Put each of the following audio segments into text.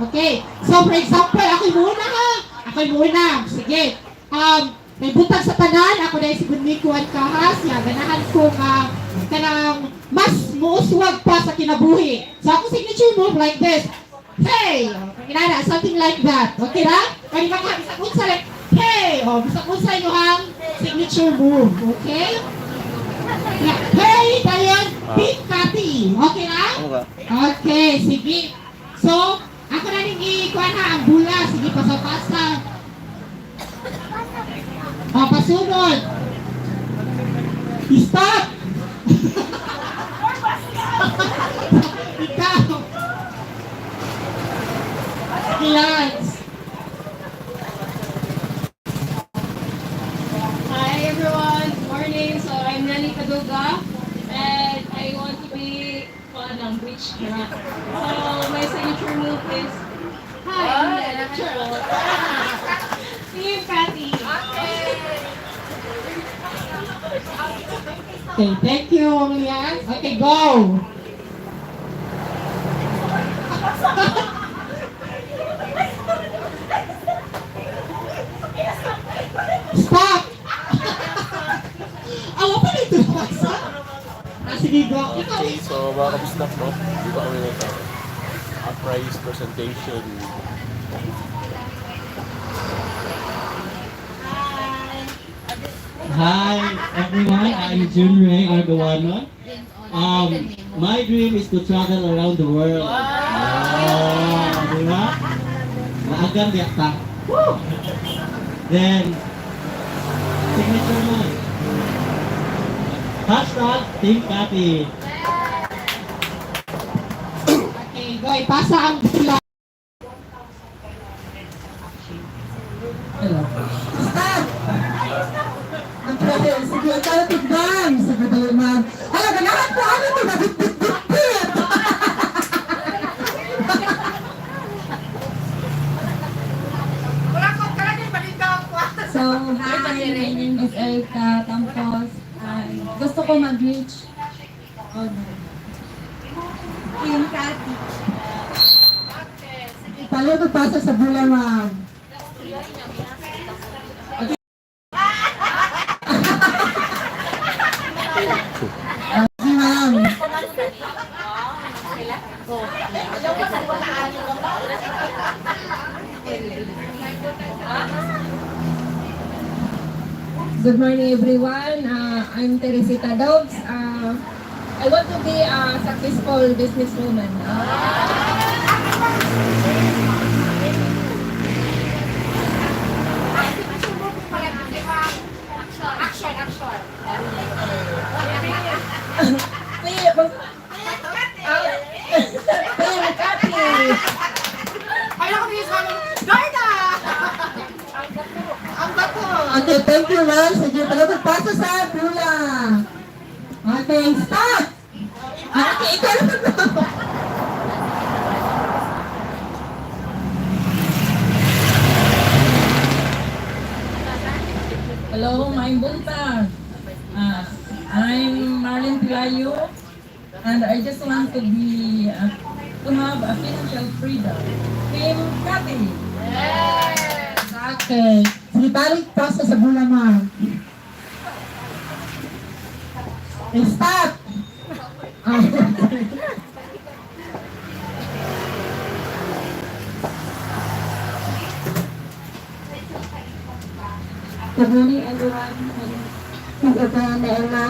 Okay. So, for example, ako muna ha. Ako muna. Sige. May butag sa tanan, ako dahil si Gunmiko at Kahas. Ya, ganahan ko nga kanang mas muuswag pa sa kinabuhi. So, ako signature move like this. Hey! Kinana, something like that. Okay ra? Kani ba bisag unsa like, hey! Oh, bisag unsa inyong signature move. Okay? Yeah. Hey, dayon, Team Cathy. Okay na? Ano ka? Okay, sige. So, ako na ning ikuha na ang bula. Sige, pasa-pasa. O, pasunod. Stop! Ikaw. Sige, Lance. Hi everyone, good morning. So I'm Nani Kaduga and I want to be on rich na. So my signature move is Hi, I'm Nana. Team Patty. Okay, thank you, Lian. Okay, go. Stop! Awa pa nito sa? Ah, sige, go. Ikaw, Okay, so mga kabisnak, no? Dito kami ngayon sa prize presentation. Hi everyone, I'm Junrey Argawano. My dream is to travel around the world. Wow! Di ba? Maagang diyak ta. Woo! Then, signature mo. #TeamCathy. Okay, go. Ipasa ang bula. Hello. Stop! Ang travel. Sige, ang tawag ma'am. Sige, dali, ma'am. Hala, ganahan po. Ano ito? Bit, bit, bit, bit. So, hi, my name is Erica Campos. And gusto ko mag-reach. Oh, no. Team Cathy. Palo pasa sa bula, ma'am. Okay. Sige, ma'am. Good morning, everyone. I'm Teresita Dobbs. I want to be a successful businesswoman. Action, action. Team Team Cathy! Ay, ako Darna! Ang bato! Okay, thank you, ma'am. Sige, palo pasa sa bula. Okay, stop! Ah, okay, ikaw na. Hello, maayong buntag. I'm Marlene Pilayo, and I just want to have a financial freedom. Team Cathy! Okay. Sige, balik pasa sa bula, ma'am. Eh, stop! Ah, okay. Good morning, everyone. Sige, na Emma.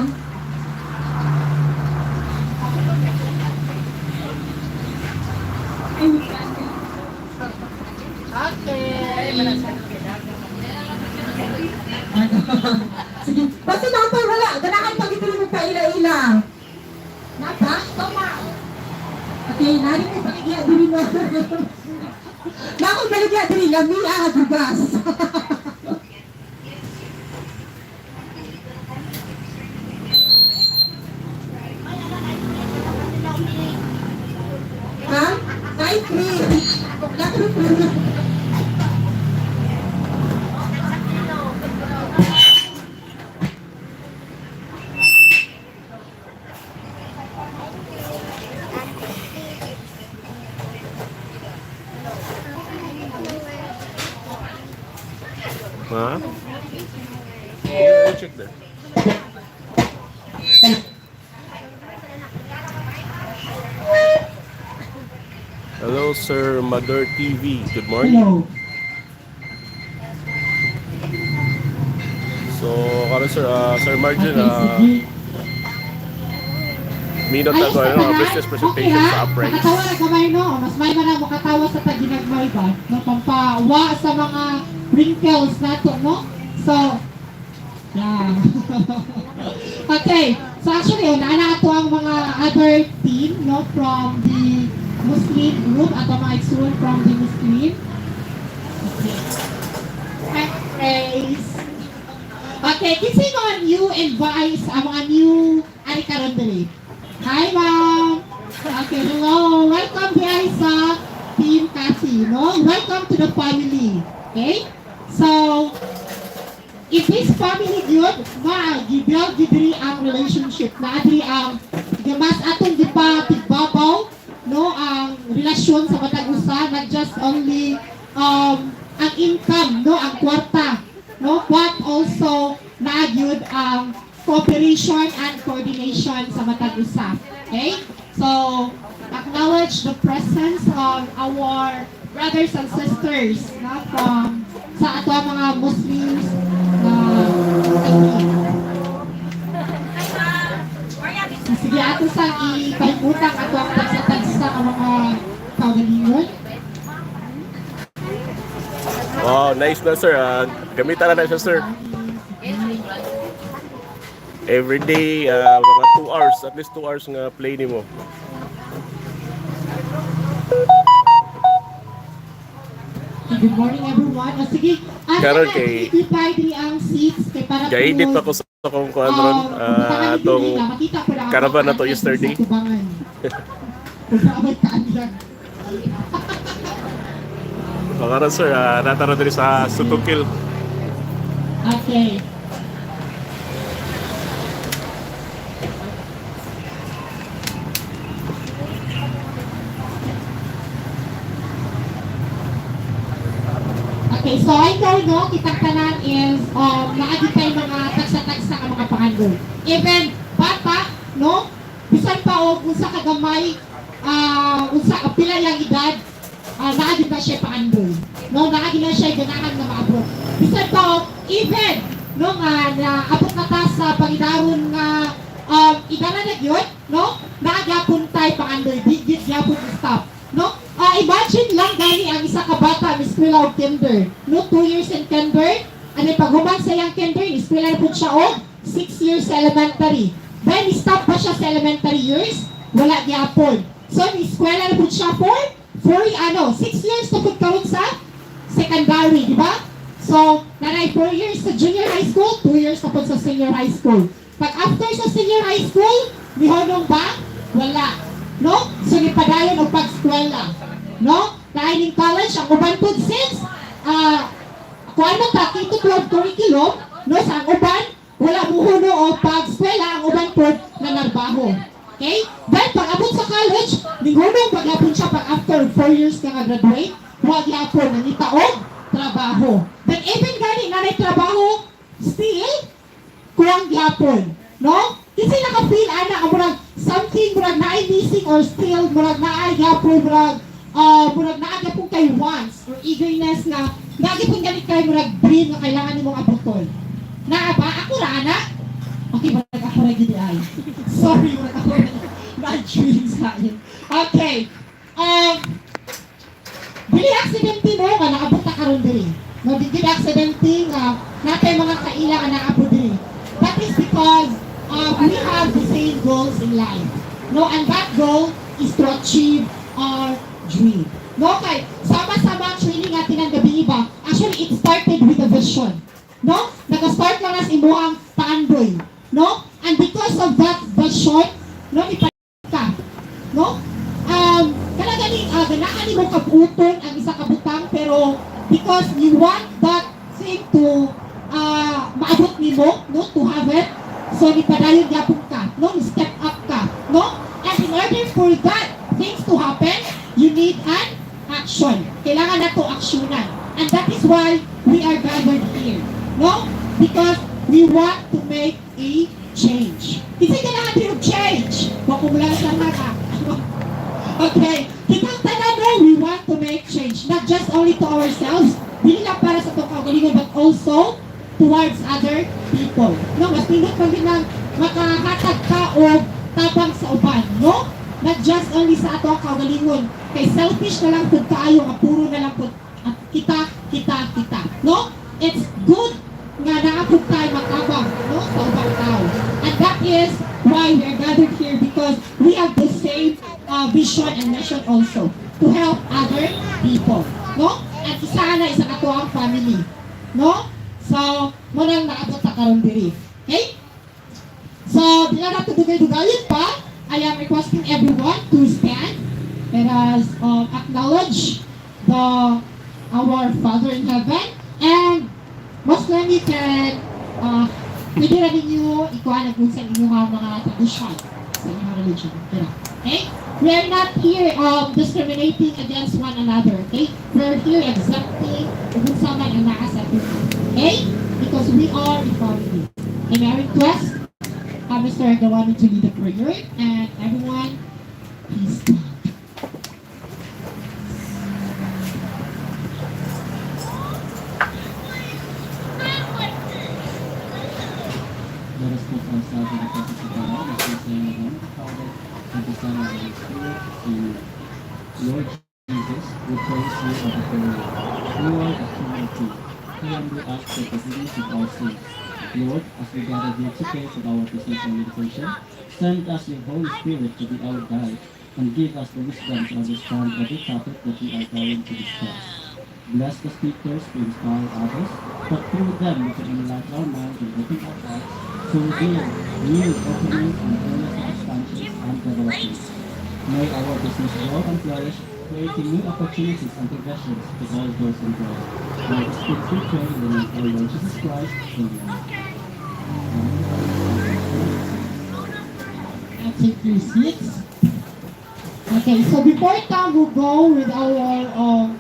Team Cathy. Okay. Sige, basta na wala. Ganahan pag ito mo paila-ila. Napa? Tama. Okay, nari ko baligya diri mo. Nako baligya diri lami ang bugas. Ha? Kahit free. Nako free. Ha? Go check there. Hello, Sir Mother TV. Good morning. Hello. So, karon sir, Sir Margin, Okay, sige. minot na Ayos ko, na ano, tanan? Business presentation Okay, ha? sa Uprise. Nakatawa na gamay, no? Mas may man ang makatawa sa taginagmay ba? No, pampawa sa mga wrinkles nato, no? So, yeah. Okay. So actually, oh, naa ato ang mga other team, no, from the Muslim group ato mga igsoon from the Muslim. Okay. Hi, Grace. Okay, kinsay mga new advice, ang mga new ari karon diri? Hi, ma'am. Okay, hello. Welcome guys sa Team Cassie, no? Welcome to the family. Okay? So, if this family gyud, ma, gibuild gyud diri ang relationship. Na diri ang mas atong gipa tigbabaw, no, ang relasyon sa matag usa, not just only ang income, no, ang kwarta, no, but also naa gyud ang cooperation and coordination sa matag usa. Okay? So, acknowledge the presence of our brothers and sisters, no, from sa ato ang mga Muslims na team. Sige, ato sa ipahimutang ato ang tagsa-tagsa ang mga kaugalingon. Wow, nice na sir. Gamitan na na siya, sir. Every day, mga 2 hours, at least 2 hours nga play nimo. Good morning, everyone. O sige, asa Karon na kay- i-occupy diri ang seats kay para Gaedit pa ko sa akong kuan ron, atong makita ko na ang caravan na to mga yesterday. sa tubangan. Kung naabay kaanyag. Karon sir, nataro diri sa Sutukil. Okay. Okay, so I know, no, kitang tanan is, naa gyud tay mga tagsa-tagsa nga mga pangandoy. Even bata, no, bisan pa og unsa ka gamay, unsa ka pila yang edad, naa gyud na siya paandoy. No, naa gyud na siya ganahan nga maabot. Bisan pa og even no nga naabot na ta sa pangidaron nga idara na gyud, no? Naa gyapon tay paandoy, di gyud gyapon stop, no? Imagine lang gani ang isa ka bata ni eskwela og kinder, no? 2 years in kinder, ano paghuman sa iyang kinder, eskwela na pud siya og 6 years sa elementary. Then stop ba siya sa elementary years? Wala gyapon. So ni eskwela na pud siya for 4 ano, 6 years na pud karon sa secondary, di ba? So, nanay 4 years sa junior high school, 2 years na pud sa senior high school. Pag after sa senior high school, mihonong ba? Wala. No? So, nipadayon og pag-eskwela. No? Dahil in college, ang uban pud since, kung ano ta, K-12 curriculum, no, sa ang uban, wala muhuno o pag-eskwela, ang uban pud nanarbaho. Okay? Then, pag abot sa college, ninghunong pagyapon siya pag after 4 years ka nga graduate, wa gyapon nangita og trabaho. Then, even gani na trabaho, still, kulang gyapon. No? Kasi naka-feel ana ang murag something murag naay missing or still murag naay gyapon murag murag naa gyapon kay wants or eagerness nga naa gyapon gani kay murag dream nga kailangan nimong abuton. Naa ba? Ako ra ana? Okay, murag ako ra gid ay. Sorry, murag ako ra na dreams kain. Okay. Dili aksidente mo nga naabot ta karon diri. No, dili aksidente nga natay mga kaila nga naabot diri. That is because we have the same goals in life. No, and that goal is to achieve our dream. No, kay sama-sama ang training natin ang gabi iba. Actually, it started with a vision. No? Nag-start lang as imuhang paandoy. No? And because of that vision, no, ipa ka. No? Kana ganing ganahan nimo kabuton ang isa ka butang pero because you want that thing to maabot nimo, no, to have it. So nipadayon gyapon ka, no, step up ka, no? And in order for that things to happen, you need an action. Kailangan nato aksyonan. And that is why we are gathered here. No? Because we want to make a change. Kasi kailangan din change. Wa ko mula sa mga. Okay. Kitang tanan, no, we want to make change. Not just only to ourselves, dili lang para sa atong kaugalingon, but also towards other people. No, mas nindot pag nang makahatag ka og tabang sa uban, no? Not just only sa ato ang kaugalingon. Kay selfish na lang pud kaayo nga puro na lang pud at kita, kita, kita. No? It's good nga naa pud tayo matabang, no, sa ubang tao. And that is why we are gathered here, because we have the same vision and mission also to help other people. No? At isa na isa ato ang family. No? So, mo nang naabot sa karon diri. Okay? So, di na nato dugay-dugayon pa. I am requesting everyone to stand. Let us acknowledge the our Father in heaven, and Muslim, you can pwede ra ninyo ikuha na kung sa inyong mga tradition sa inyong religion. Pero, okay? We are not here discriminating against one another, okay? We are here accepting kung unsa man ang naa sa ato. Okay? Because we are a family. And I request Mr. Gawani to lead the prayer, and everyone, please stand. Let us put ourselves in the presence of God as we say in the name of the Father, and the Son, and the Holy Spirit. Amen. Lord Jesus, we praise you and adore you. You are the King of Kings. We humbly ask for forgiveness of our sins. Lord, as we gather here today for our business orientation, send us your Holy Spirit to be our guide and give us the wisdom to understand every topic that we are going to discuss. Bless the speakers to inspire others, but through them we can enlighten our minds and open our hearts to reveal new openings and areas of expansions and development. May our business grow and flourish, creating new opportunities and progressions to all those involved. May this things we pray in the name of our Lord Jesus Christ. Amen. And take your seats. Okay, so before time we go with our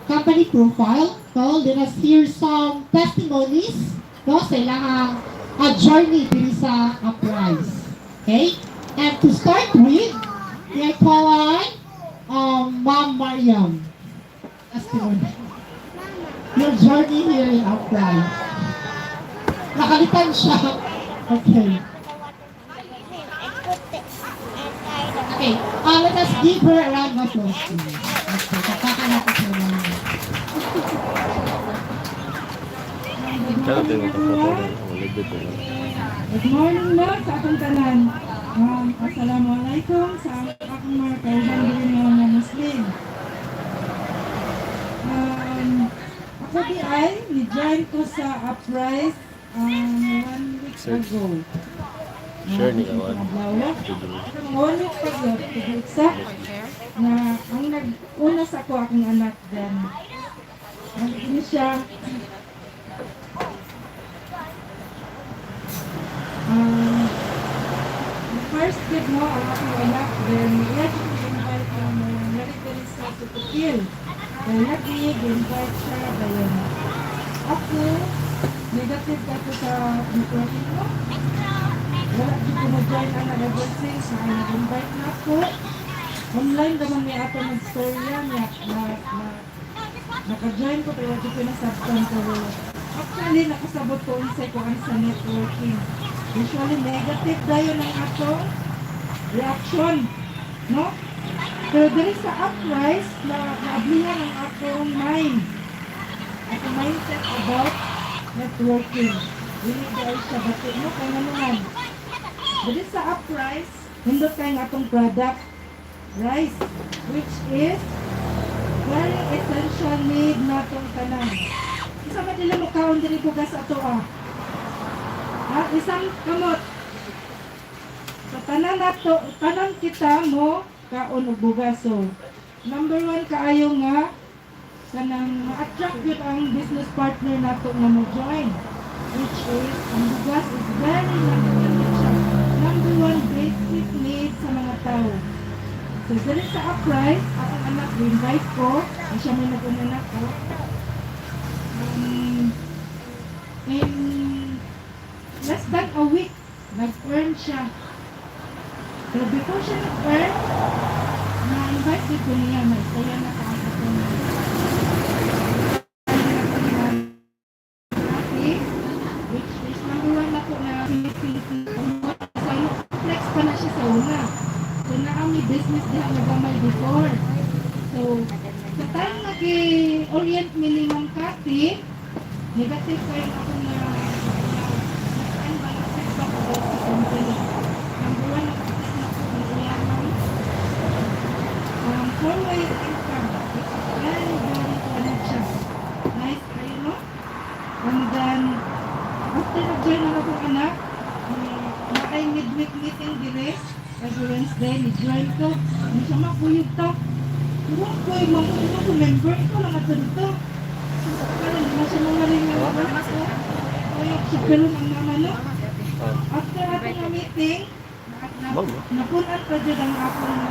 company profile, no, let us hear some testimonies, no, sa ilang journey diri sa Uprise. Okay? And to start with, may I call on Ma'am Mariam. Testimony. Your journey here in Uprise. Nakalitan siya. Okay. Okay, let us give her a round of applause, please. Okay, tapakan natin siya ma'am. Kaya tayo magpapatulong. Libre ko lang. Good morning no sa akong tanan. Assalamualaikum sa akong mga kauban diri nga mga Muslim. Ako di ay ni-join ko sa Uprise one week Search. Ago. Share ni kawan. Adlaw, one week pa gyud, to be exact, na ang nag-una sa ako akong anak, then ang ini siya first kid mo ang akong anak, then iya jud ko invite na mo nari sa Tutukil. Kaya lagi invite siya dayon. Ako negative ka ko sa networking mo. Wala jud ko mo join ana ever since na nag-invite na ako. Online naman ni ato magstorya niya na naka-join ko pero wala ko nasabtan, pero actually nakasabot ko unsay ko ang sa networking. Usually negative dayon ang atong reaction, no? Pero diri sa Uprise na naablihan ang atong mind. Atong mindset about networking. Dili dahil siya bati mo kay naman. Diri sa Uprise, nindot kay ang atong product rice, which is very essential need natong tanan. Isa man nila mukaon diri bugas ato ah. Ha, isang kamot. Sa tanan nato, tanan kita mo kaon og bugas. So, number one kaayo nga kanang ma-attract yun ang business partner nato nga mo join, which is ang bugas is very number siya. Number one basic need sa mga tao. So, diri sa Uprise, akong anak, invite ko, ay siya may nag-una ko. In less than a week, nag-earn siya. Pero before siya nag-earn, na-invite din ko niya, naisaya na ka ang atong ate, which is number one na po na Philippines. Sa flex pa na siya sa una. So, naa may business diha na gamay before. So, sa time nag-orient mi ni Ma'am Cathy, negative kayo ako na na ba na feedback about sa company. Number one, nag-affect na po ang iyang four-way income, which is very, very ano siya. Nice kayo, no? And then, after nag-join na akong anak, naay midweek meeting dire, every Wednesday, ni-join ko. Ano siya makuyog ta? Pero ko yung mga ko member, ikaw lang ato dito. Karon di na siya mga rin nga mga ko. Kuyog siya, pero ang mama, no? After ato nga meeting, Ma'am, napunan pa dyan ang akong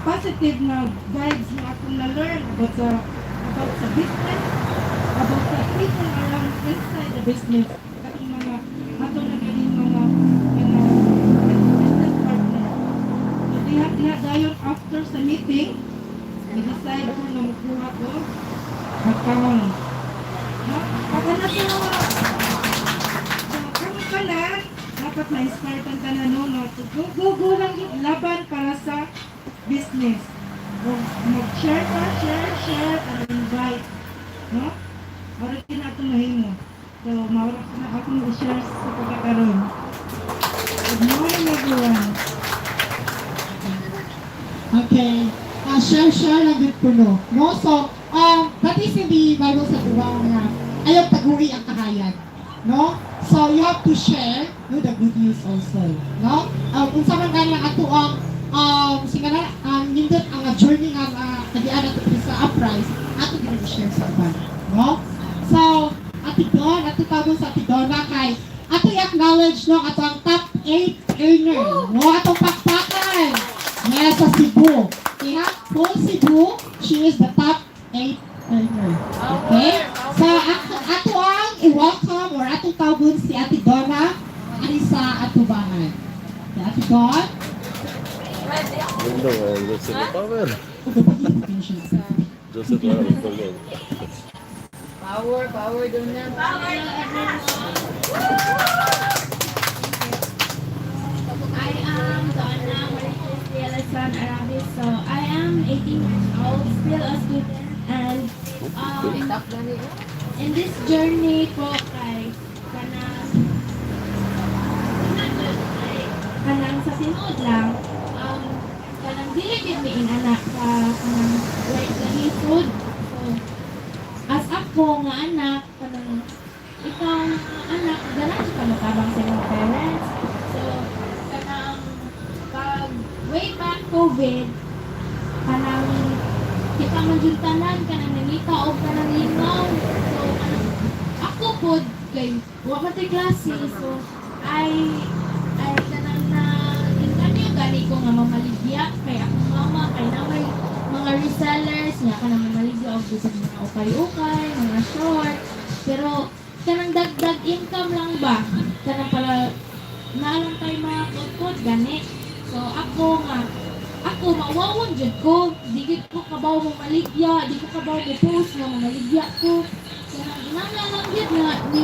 positive na vibes na akong na-learn about sa business, about sa people around inside the business, katong mga atong na ganing mga business partner. So diha diha dayon after sa meeting, ni-decide ko na magkuha ko account. No? Pagka na sa so, kung tanan, dapat ma-inspire kang tanan, no, no? To go, go, go lang yung laban para sa business. Mag-share ka, share, share, and invite. No? Mara din ato mahimo. So, mawala ko na akong i-share sa pagkakaroon. Good morning, everyone. Okay. Share, share lang din kuno. No? So, that is in the Bible sa diba nga, ayaw taguri ang kahayag. No? So, you have to share, no, the good news also. No? Unsa man gani ang ato ang singana ang nindot ang journey nga kadian ato diri sa Uprise, ato gid share sa uban. No? So, Ate Don, ato tawgon sa Ate Donna kay ato i-acknowledge, no, ato ang top 8 earner. No, atong pakpakan. Yes, sa Cebu. Kaya, full Cebu, she is the top 8 earner. Okay? So, ato ang i-welcome or atong tawgon si Ate Donna ani sa atubangan. Okay, Ate Don, Window, Joseph Power. Joseph Power. Power, power doon na. Hello everyone. I am Donna Marites de Alexan Arabis. So I am 18 years old, still a student, and in this journey ko kay kanang kanang sa tinuod lang, kanang dili gyud mi anak ka kanang like lisod. So as ako nga anak, kanang ikaw nga anak, ganahan ka matabang sa imong parents. So kanang pag way back COVID, kanang kita man jud tanan kanang nangita og kanang lingaw. So kanang ako pod kay wa man tay klase, so ay kanang na inganyo gani ko nga mamaligya kay akong mama kay na may mga resellers nga kanang mamaligya og bisag mga ukay-ukay, mga short, pero kanang dagdag income lang ba, kanang para naalang tayo mga kudkod gani. So ako nga ako mawawon jud ko, di gid ko kabaw mo maligya, di ko kabaw mo post nga mamaligya ko. Kanang inana lang gyud nga ni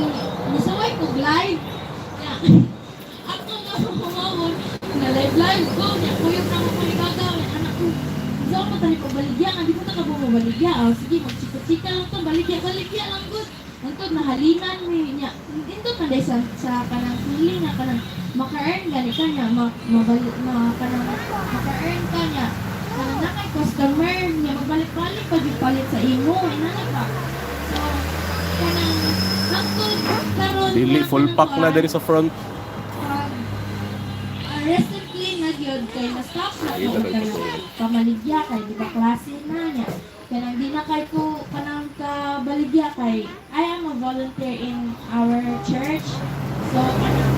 nisaway ko live. Nya, ako nga mawawon na live live ko nya kuyog na ko ni gaga nya anak ko. Sa mo tani ko baligya nga di ko ta kabaw mo baligya. Oh, sige, magchika-chika lang to, baligya baligya lang gud. Hangtod nahalinan mi nya. Dito man day sa kanang feeling nga kanang maka-earn gani ka niya, ma, mabalik, ma, kanang maka-earn ka niya, kanang na kay customer niya, magbalik-balik pag palit sa imo, inana ba? So, kanang hangtod karon Dili nga full kanang pack na kuan, diri sa front. pag recently na gyud kay na-stop na Ay, ko talaga kanang po. pamaligya kay di ba klase na niya. Kanang di na kay ko kanang kabaligya kay I am a volunteer in our church. So kanang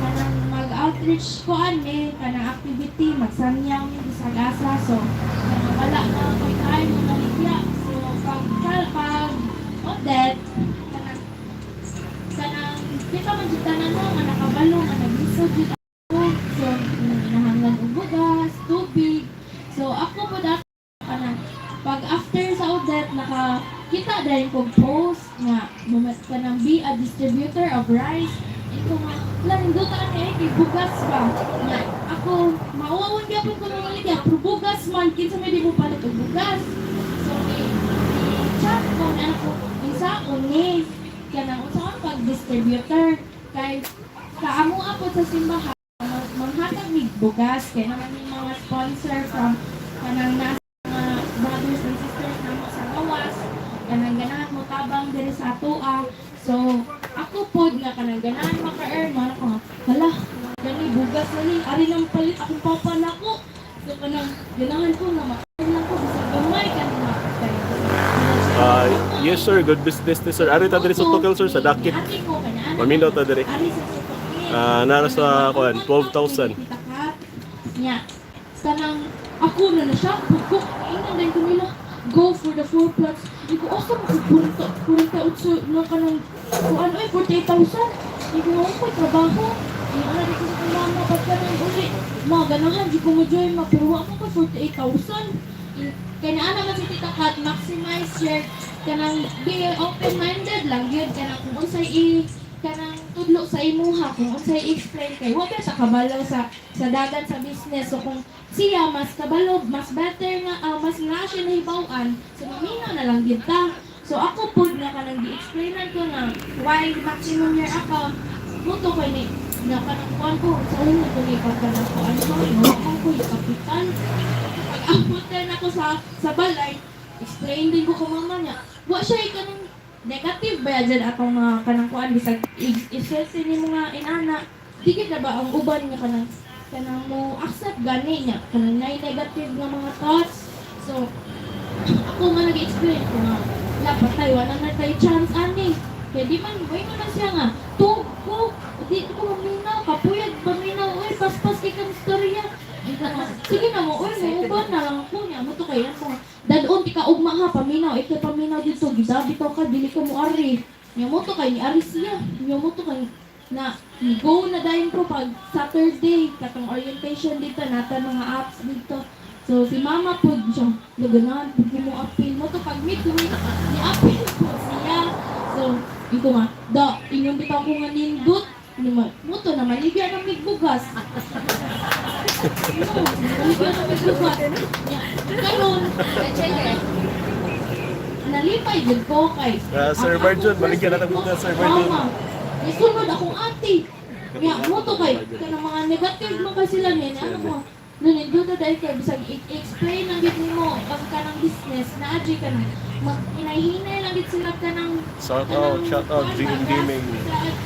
kanang mag nag-outreach ko ani kanang activity, magsamyaw mi bisag asa. So kanang wala na ko'y time nga maligya. So pag Odette, kanang kita man jud tanan mo nga nakabalo nga naglisod jud ako. So nahanglan og bugas, tubig. So ako po dako kanang pag after sa Odette, naka kita dahil kog post nga mumat kanang be a distributor of rice. Iko nga la, nindota ani ay kay bugas ba nga ako mauwawan gyapon ko mamaligya, pero bugas man, kinsa may di mo palit og bugas? So i-chat ko na ako unsaon ni kanang unsaon pag distributor, kay kaamo po sa simbahan manghatag mig bugas kay naman may mga sponsor from kanang nasa mga brothers and sisters namo sa gawas, kanang ganahan mo tabang diri sa atoa. So ako pod nga kanang ganahan maka-earn man ako nga, hala, gani bugas na ni ari nang palit akong papa nako. So kanang ganahan ko nga maka-earn lang ko bisag gamay kanang kay Yes sir, good business ni sir. Ari ta diri sa Tukil sir, sa Dakit. Maminaw ta diri. Ah, nara sa kuan, 12,000. Nya. Kanang ako na na siya, pagko ingnan din ko nila, go for the four plots. Iko asa mo ko 48 na kanang kuan oy, 48,000. Iko nga ko trabaho. Ay ana di ko sa akong mama pag kanang uli. Ma, ganahan di ko mo join ma, pero wa mo ko 48,000. Kay naa naman si Tita Kat, maximize your kanang be open-minded lang gyud kanang kung unsay i kanang tudlo sa imuha, kung unsay i-explain, kay wa ba sa kabalo sa dagan sa business. So kung siya mas kabalo, mas better nga mas nga siya nahibaw-an, so maminaw na lang gyud ta. So ako pod nga kanang gi-explainan ko nga why maximum your account muto kay ni na kanang kuan ko sa una ko ni pag kanang kuan ko wala ko kapital. Pag abot din ako sa balay, explain din ko kay mama niya, wa siya kanang negative ba dyan atong mga kanang kuan, bisag i-isulti ni mga inana, di gid na ba ang uban nga kanang mo accept gani niya kanang nay negative nga mga thoughts. So ako nga nag-explain ko nga wala patay, wala na tayo chance ani kaya di man way man siya nga tug ko di ko maminaw, kapuyag paminaw oy, paspas kay kang istorya. Sige na mo oy, mo uban na lang ako niya mo to kay ako dadon ti ka ugma ha, paminaw ikay, paminaw dito gidabi ka, dili ka mo ari nya mo to kay ni ari siya nya mo to kay na go na dayon ko pag Saturday katong orientation dito nata mga apps dito. So si mama po siya naganahan pud ko mo appeal mo to pag meet ko ni appeal ko siya. So iko nga da ingon bitaw ko nga nindot ni mo mo to na maligya ng migbugas, no, maligya ng migbugas. Nya, karon nalipay jud ko kay Sir ang Marjun, akong baligyan first na ng week ko, bugas, Sir Marjun. mama, isunod akong ate. Nya, mo to kay kanang mga negative man kasi sila niya, ano mo. Nanindot na dahil kay bisag i-explain lang gid nimo ang kanang business na adyo ka nang mag hinahinay lang gid sila kanang Shout out, shout out, kanang Dream kuan ba, Gaming.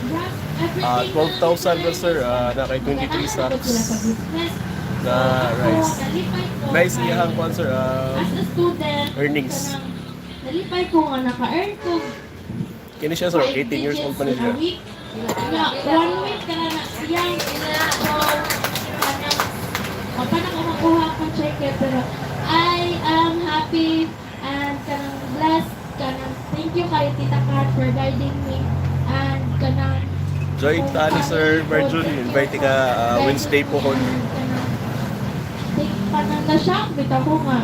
grasp everything 12,000 na na sir, na kay 23 sacks na rice. Nice iyahang kuan sir, As a student, earnings. kanang nalipay ko nga naka-earn ko Kini siya sir, five 18 years old pa ni digits in a siya. week. Na, one week ka na na siya. So, kanang, paano ko makuha akong cheque, pero I am happy and kanang blessed, kanang thank you kay Tita Kat for guiding me and kanang Join ta ni Sir Marjun, invite ka Wednesday po kon. Kanang na-shock bitaw ko nga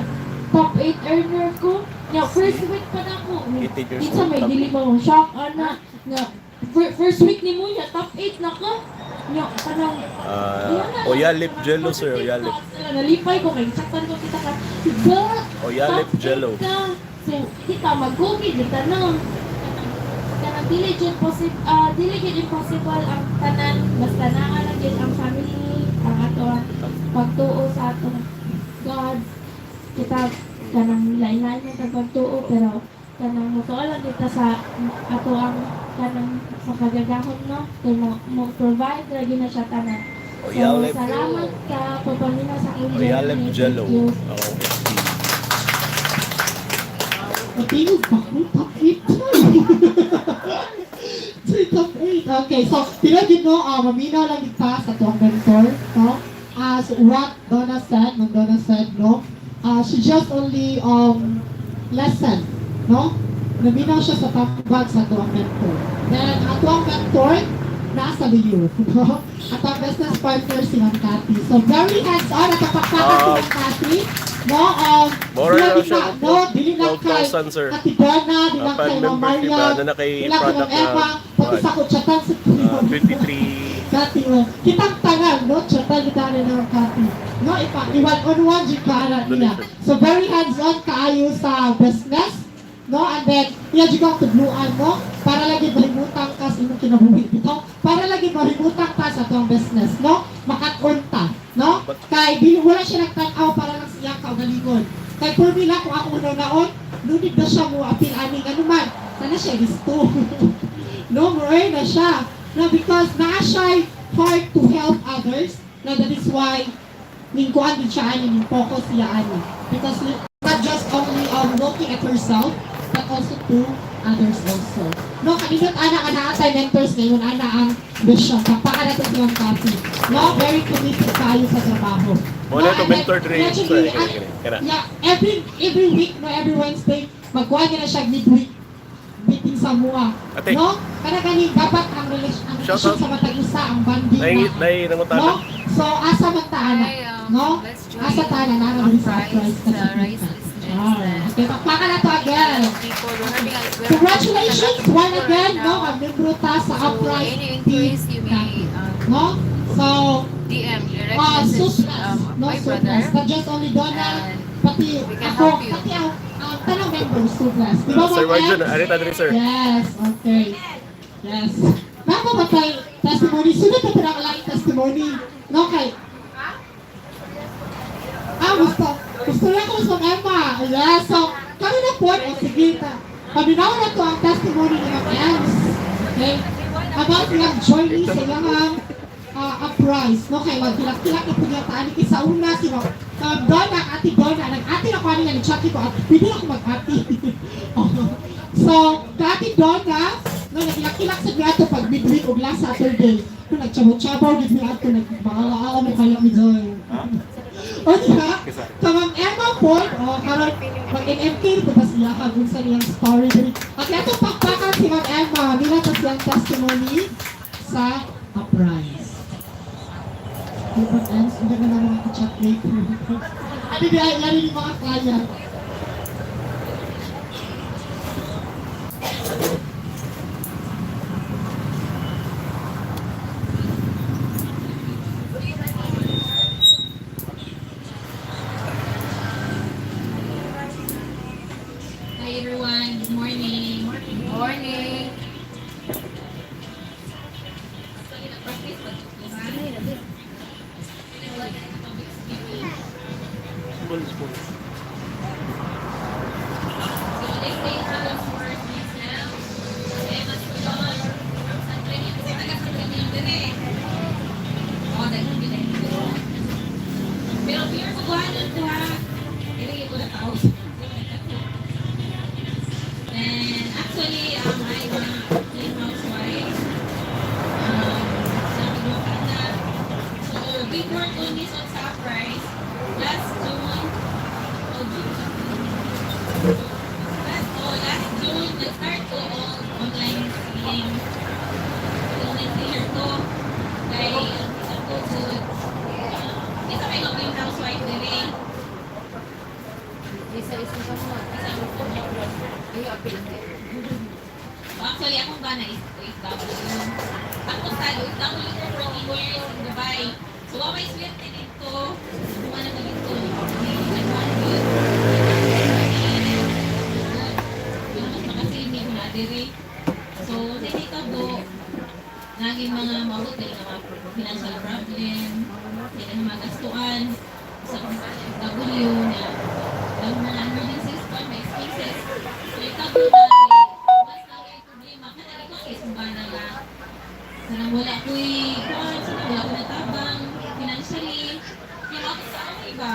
top 8 earner ko. Nya first week pa na ako. 18 years Kinsa old, may top dili ba mo shock ana nga first week ni mo nya top 8 na ka. Nya kanang Oyalip Jello sir, Oyalip. Nalipay ko kay saktan ko kita ka. Ba, Oyalip top eight Jello. ka. So kita magugi jud tanong. Kanang dili jud possible, dili jud impossible ang tanan basta naa lang jud ang family, ang ato ang pagtuo sa atong God. Kita kanang lain-lain man tag pagtuo, pero kanang motuo lang kita sa ato ang kanang sa kagagahon, no, kay mo provide lagi na siya tanan. So Oyalip. salamat ka papaminaw sa akong Oyalip journey. Jello. Thank you. Ako, FB. Natingog pa ko, top 8. Sa top 8. Okay, so, tinuod gyud no, maminaw lang gyud ta sa atuang mentor, no? As what Donna said, Ma'am Donna said, no? She just only lesson, no? Naminaw siya sa tambag sa atuang mentor. Then, atuang mentor, nasa liyo, no? At ang business partner si Ma'am Cathy. So, very hands-on at kapakpakan si Ma'am Cathy. No, Mura dili na siya, na, no, dili na kay 12,000 sir. Ate Donna, di lang Apan kay Ma'am membership, Maria, ano na kay di lang kay Ma'am product na Emma, pati sa kutsatan sa 23. Kati mo. Kitang tanan, no? Tsatan kita na ng Kati. No, ipa, iwan on one, jud ka ara niya. So, very hands-on kaayo sa business, no? And then, iya jud kang tudluan mo para lagi mahimutang ka sa imong kinabuhi. Bitaw, para lagi mahimutang ka sa atong business, no? Makat-on ta, no? Kay dili wala siya nagtan-aw para lang sa iyang kaugalingon. Kay for me lang, kung ako una-naon, lunid na siya mo apil ani ano man. Sana siya gusto. No, more na siya. No, because naa siya heart to help others. No, that is why ningkuan din siya ani, ning focus siya ani. Because not just only looking at herself, but also to others also. No, kanindot ana ka naa tay mentors ngayon ana ang vision. Kapaan natin si Ma'am Cathy. No, very committed tayo sa trabaho. Mo na No, to and then, mentor dre. actually, Sorry, kini kini. Kana. yeah, every week, no, every Wednesday, magkuha niya na siya midweek meeting sa mua. Ate. No? Kana gani dapat ang relation ang Shout relation out. sa matag isa ang bonding Nay na. nay nangutana. No? So asa man ta ana? Hi, No? let's join Asa ta ana na sa Uprise, Uprise sa rice business. Ah, okay, pakpakan na to again. People, we're having a, we're Congratulations having a lot of one people again, right no? now. Ang membro ta sa So, Uprise any team. inquiries, you may No? So, DM, direct message surplus, no my surplus. brother. Not just only Donna, And pati we can ako, help you. pati ang tanang members, surplus. Di ba, Sir Ma'am Marjun, Em? ari ta dre sir. Yes, okay. Yes. Napa ba tayo testimony? Sunod na pero ang laing testimony. No, kay... Ah, gusto. Gusto lang ko sa Emma. Yes, so, kami na po. O, sige ta. Paminaw na to ang testimony ni Ma'am Ems. Okay? About ilang journey sa ilang uprise. No, kay magkilak-kilak na po niya taan. Sa una, si Ma'am Donna, Ate Donna, nag-ate na ko ano niya, nag-chat ko, at pwede ako mag-ate. Oh. So, Ate Donna, no, nagilak-kilak sa niya ato pag midweek og last Saturday. No, nagchabaw-chabaw, gid mi ato, nagmaalaala mo kaya mi Joy. O diha, sa Ma'am Emma po, o karon mag-NMK po ta siya kag unsa niyang story diri. Okay, atong pakpakan si Ma'am Emma, nila ta siyang testimony sa Uprise. Open ends, hindi na mga ka-chat later. Ano di ay yan yung mga client. Hi everyone, good morning. Morning. So, practice ba ito? Public speaking. So, let's say hello for myself. Emma Solon from San Clemente. Kasi taga San Clemente dire. Oh, dahil hindi na dito. Pero pure Cebuano ko ha. Dili ko na tao. And actually, I'm a plain housewife. Sabi ko ka na. So, before ko ni sa Uprise, last June, oh, June, last June, nag-start ko og online selling. Online seller ko. Kay, ang ko good. Isa may mga housewife diri. Isa isa sa mo. Isa mo ko. Ay, apil din. So, actually, akong bana is OFW. Ako sa OFW ko for 2 years in Dubai. So, wa may swerte dito. Buwan na dito. Nagkuhan yun. Pero mas makasave na diri. So, sa dito bo, naging mga mabuti nga mga financial problem, hindi na mga gastuan sa OFW na ang mga emergencies pa, may expenses. So, ikaw na, mas na problema. Kana ikaw kay sumbana nga. Kanang wala ko'y kuwan, sana wala ko natabang financially. Pero ako sa ako iba.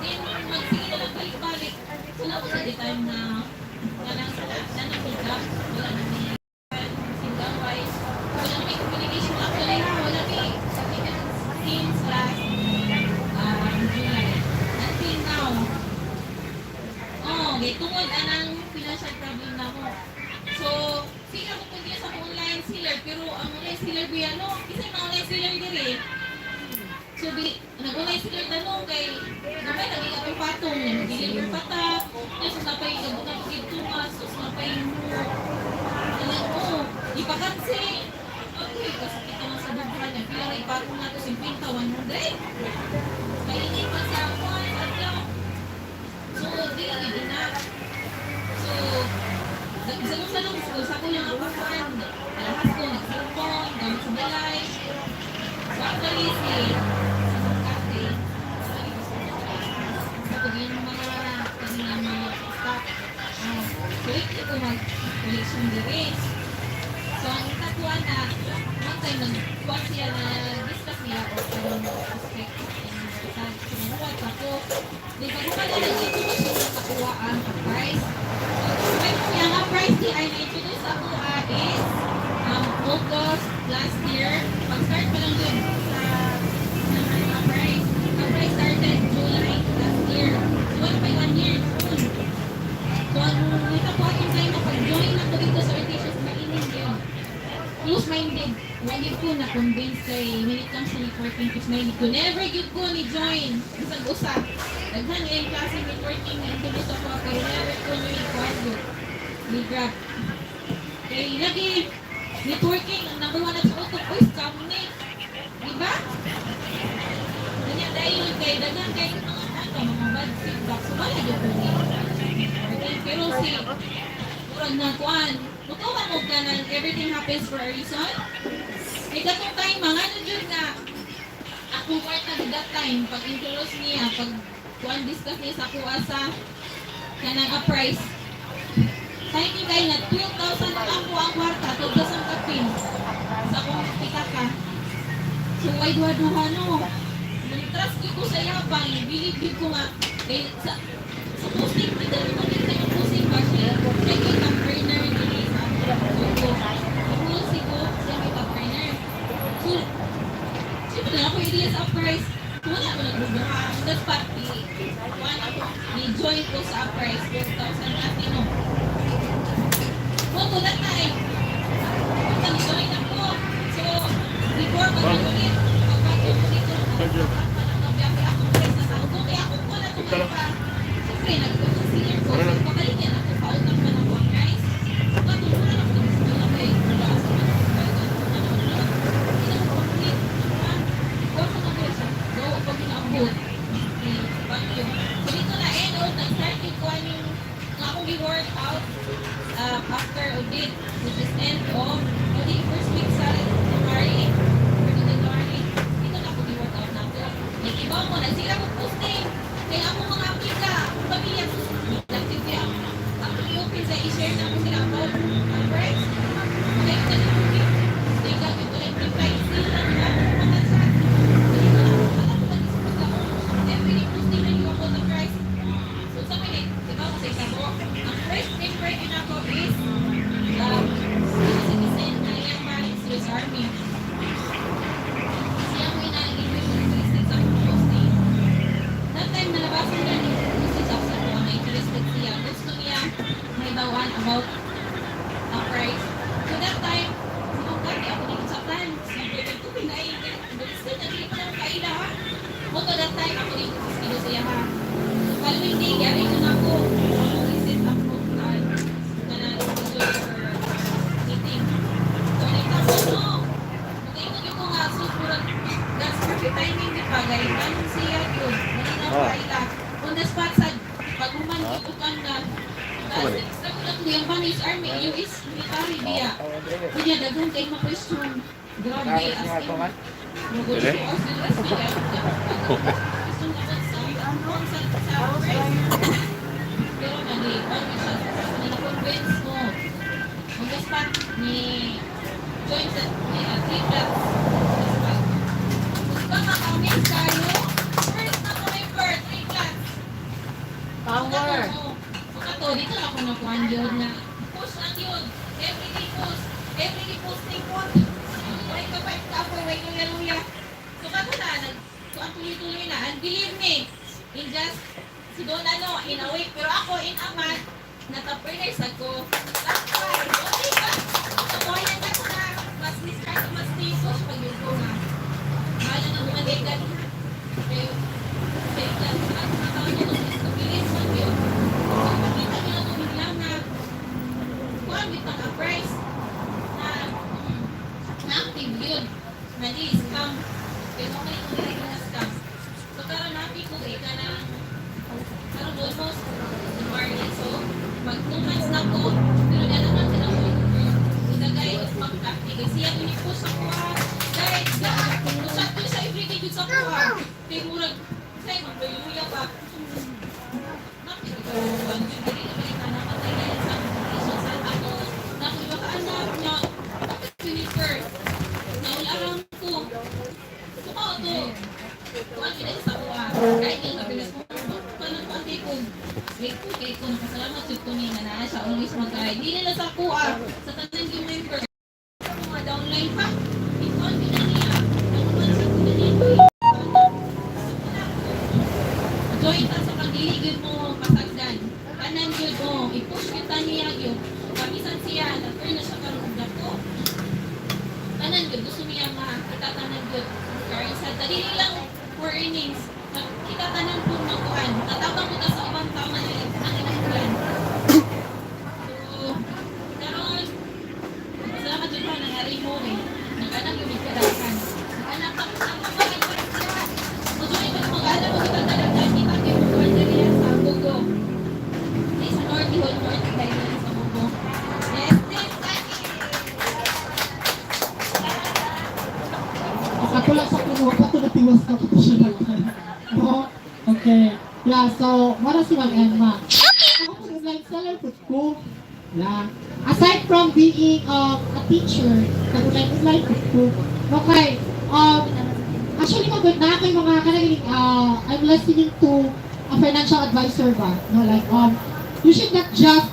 Then, magsige na lang balik-balik. So, na sa di time na kanang sa na nang wala na may Kay tungod anang financial problem na mo. So, sige ako continue sa akong online seller, pero ang online seller biya no, isa mga online seller diri. So, di, nag-online seller tanong kay gamay lagi atong patong, nag-deliver pa ta, tapos napay gabutan og tunga, so napay mo kanang oh, ipa-cancel. Okay, kasakit naman sa dughan niya. Pila ra ipatong nato 50, 100. Kainit pa sa kuan adlaw. So, di lang yun na. So, nagsalong-salong ko sa ko lang ang pakuan. Alahas ko, nagsalong, gamit sa balay. So, actually, si Kate, sa ko yung mga kanilang mga stock. Oh, so, weekly ko mag-collection diri. So, ang tatuan na, one time, nag-kuha siya na discuss niya o kung aspect and sa so, nahuwat ako. Di ba kung pala nag-introduce yung nakuha ang price. So, expect niya nga price di ay na-introduce ako is August last year. Pag-start pa lang dun sa ng price. Ang price started July last year. So, wala pa yung one year, June. So, ang nitakuha yung time na pag-join ako dito sa orientation sa mainit yun. Close-minded. Wala ko na convince kay when it comes to networking, close-minded ko. Never gyud ko ni join. Bisag usa. Daghan ngayong klase networking na introduce ako pero never ko ni kuan gyud. Ni grab. Kay lagi networking ang number one at sa utok ko scam ni. Di ba? Kanya dahil kay daghan kay mga ano, mga bad feedback. So wala gyud ko ni networking. Pero si murag na kuan, mutuman mo ka ng everything happens for a reason. Kay katong time, mga ano jud nga, akong kwarta that time, pag introduce niya, pag kuan discuss niya sa kuha sa kanang a price. Timing kay na 12,000 lang ko ang kwarta, 12,000 kapin sa akong pitaka. So, why duha-duha no? Trust ko sa iya pa, believe gyud ko nga, kay sa posting, kita mo kita yung posting ba siya, siya yung top earner dili sa ako. So, si ko, siya may top earner. So, siyempre na ako idea sa uprise. So, wala ako nagbubuha. On the spot, di, kuan ako, ni-join ko sa uprise, 12,000 ati no. Mo to that time, nag-join ako. So, before pag-ulit, pagbago ko dito, nagbiyahe ako price na tao. Kaya ako ko na tumay pa. Siyempre, nag-consider ko. So, pabalik yan ako, pautang pa ng one rice. So, katulungan ako ng gusto na kay wala sa mga hindi na ko complete. Go sa mga siya. Go pag inaabot. Bagyo. So, dito na, end of, nag-start yung kuha yung nga akong gi-work out after audit, which is end of audit first week sa January, first of January, dito na ako gi-work out na ako. Nag-ibaw mo, nagsila ko posting. Kaya ako mga amiga, akong pamilya, nagsigya ako. Ako i-open sa i-share na ako sila about ang price. Kaya ko nag-open. Kaya gagawin ko lang reply sila, ako mga chat. Dito na ako, alam ko nag-isip ako. Every posting na yung about the price. So sa minute, di ba kasi sa mo, ang first member din ako is citizen na iyang man is US Army. Siya mo na interested sa akong posting. That time nalabasan niya ni message ako sa ako ang interested siya. Gusto niya may bawan about a price. So that time, si Ma'am Kati ako din sa plan. Siyempre, ko pinay, interested na dili pa na kaila ha. Mo to that time ako din sa siya ha. So following day, gari ko na ako. Ako i-set up ko kanang schedule or meeting. So nagtapos no. Nag-ingon yung ko nga so murag that's perfect timing di pa gay anong siya yun. Malinaw pa ila. On the spot sa paghuman ko kan na Ano sa ko yung Spanish Army, US military biya. Kunya daghan kay mga question. Grabe as in. Dili? Question about sa price. Pero nag-iwan siya na-convince mo. On the spot ni join sa ni three blocks on the spot. Gusto maka-amaze kayo. First na ko member, three blocks. Power. So kato, dito na ako nakuhan yun na push lang yun. Everyday post. Everyday posting po. Way ka pa ka po, way luya luya. So kato na, nag, so ang tuloy-tuloy na. And believe me, in just Si Don ano, in a week. Pero ako in a month, na-toperners ako. Lakpay. Okay ba? So, more na ko na, mas discard, mas push pag yun ko nga. Bahala na bumalik gani ha. Kaya, kaya lang, at matawag niya nung bilis man yun. Pagkita niya na bigla na, kuhan bitang a price na na active yun. Na di scam. Kaya mo kayo nung na scam. So karon happy ko eh kanang karon almost January. So mag 2 months na ko pero di na sila ko. Idagay og pagkakti kay siya ni post sa kuha. Dahil sa usap ko sa everyday jud sa kuha. Kay murag say magbayuya pa. Dili na balik na patay na sa communication sa ako. Na ako iba ka anak niya. Juniper. Naularan ko. So kao to. Kuan gid sa kuha. Kahit yung kabilas ko. Paano ko ang ko. Grateful kay ko nakasalamat jud ko ni nga naa siya always mag-guide. Dili na sa kuha sa tanan yung member. Sa mga downline pa. Ikuan gid na niya. Ang kuan sa kuha niya. Join ta sa pagdili gyud mo pasagdan. Tanan gyud mo, i-push gyud ta niya gyud. Pabisan siya, na-turn na siya karon og dako. Tanan gyud gusto niya makita tanan gyud. Karon sa dili lang for earnings, kita tanan pud magkuan. Tatabang ko ta sa ubang tao nga ang ilang plan. So, karon salamat jud pa nangari mo eh. Nag-anak yung kadaghan. Nag-anak ka ang mga siya. So, join mo mag-anak mo kita kadaghan. Kita kayo mo diri sa Bugo. Ay, sa North Ihol, North dahil sa Bugo. Yes, this Saki! O katulad sa kuno, pa to natiwas ka po siya nagkan. No? Okay. Yeah, so, mara si Ma'am Emma. Ako po, online seller po ko. Yeah. Aside from being a teacher, nag-online online po ko. Okay. Actually, magod na ako yung mga kanang, I'm listening to a financial advisor ba? No, like, you should not just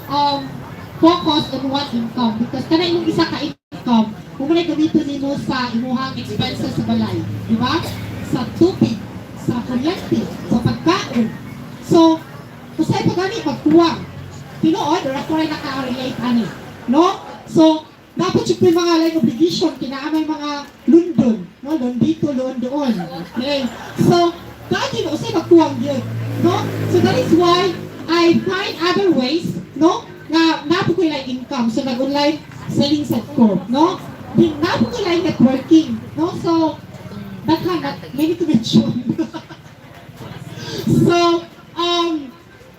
focus on one income because kana imong isa ka income, kung mo gamiton nimo sa imuhang expenses sa balay, di ba? Sa tubig, sa kuryente, sa pagkaon. So, usay pa gani magkuwang. Tinuod, or ako rin naka-relate ani. No? So, dapat yung may mga like obligation, kinaa may mga lundon. No? Loan dito, loan doon. Okay? So, dati no, usay magkuwang yun. No? So, that is why I find other ways, no? Nga, napo ko like income. So, nag-online selling sa ko, no? Di, napo ko like networking, no? So, daghan, na, many to mention. So,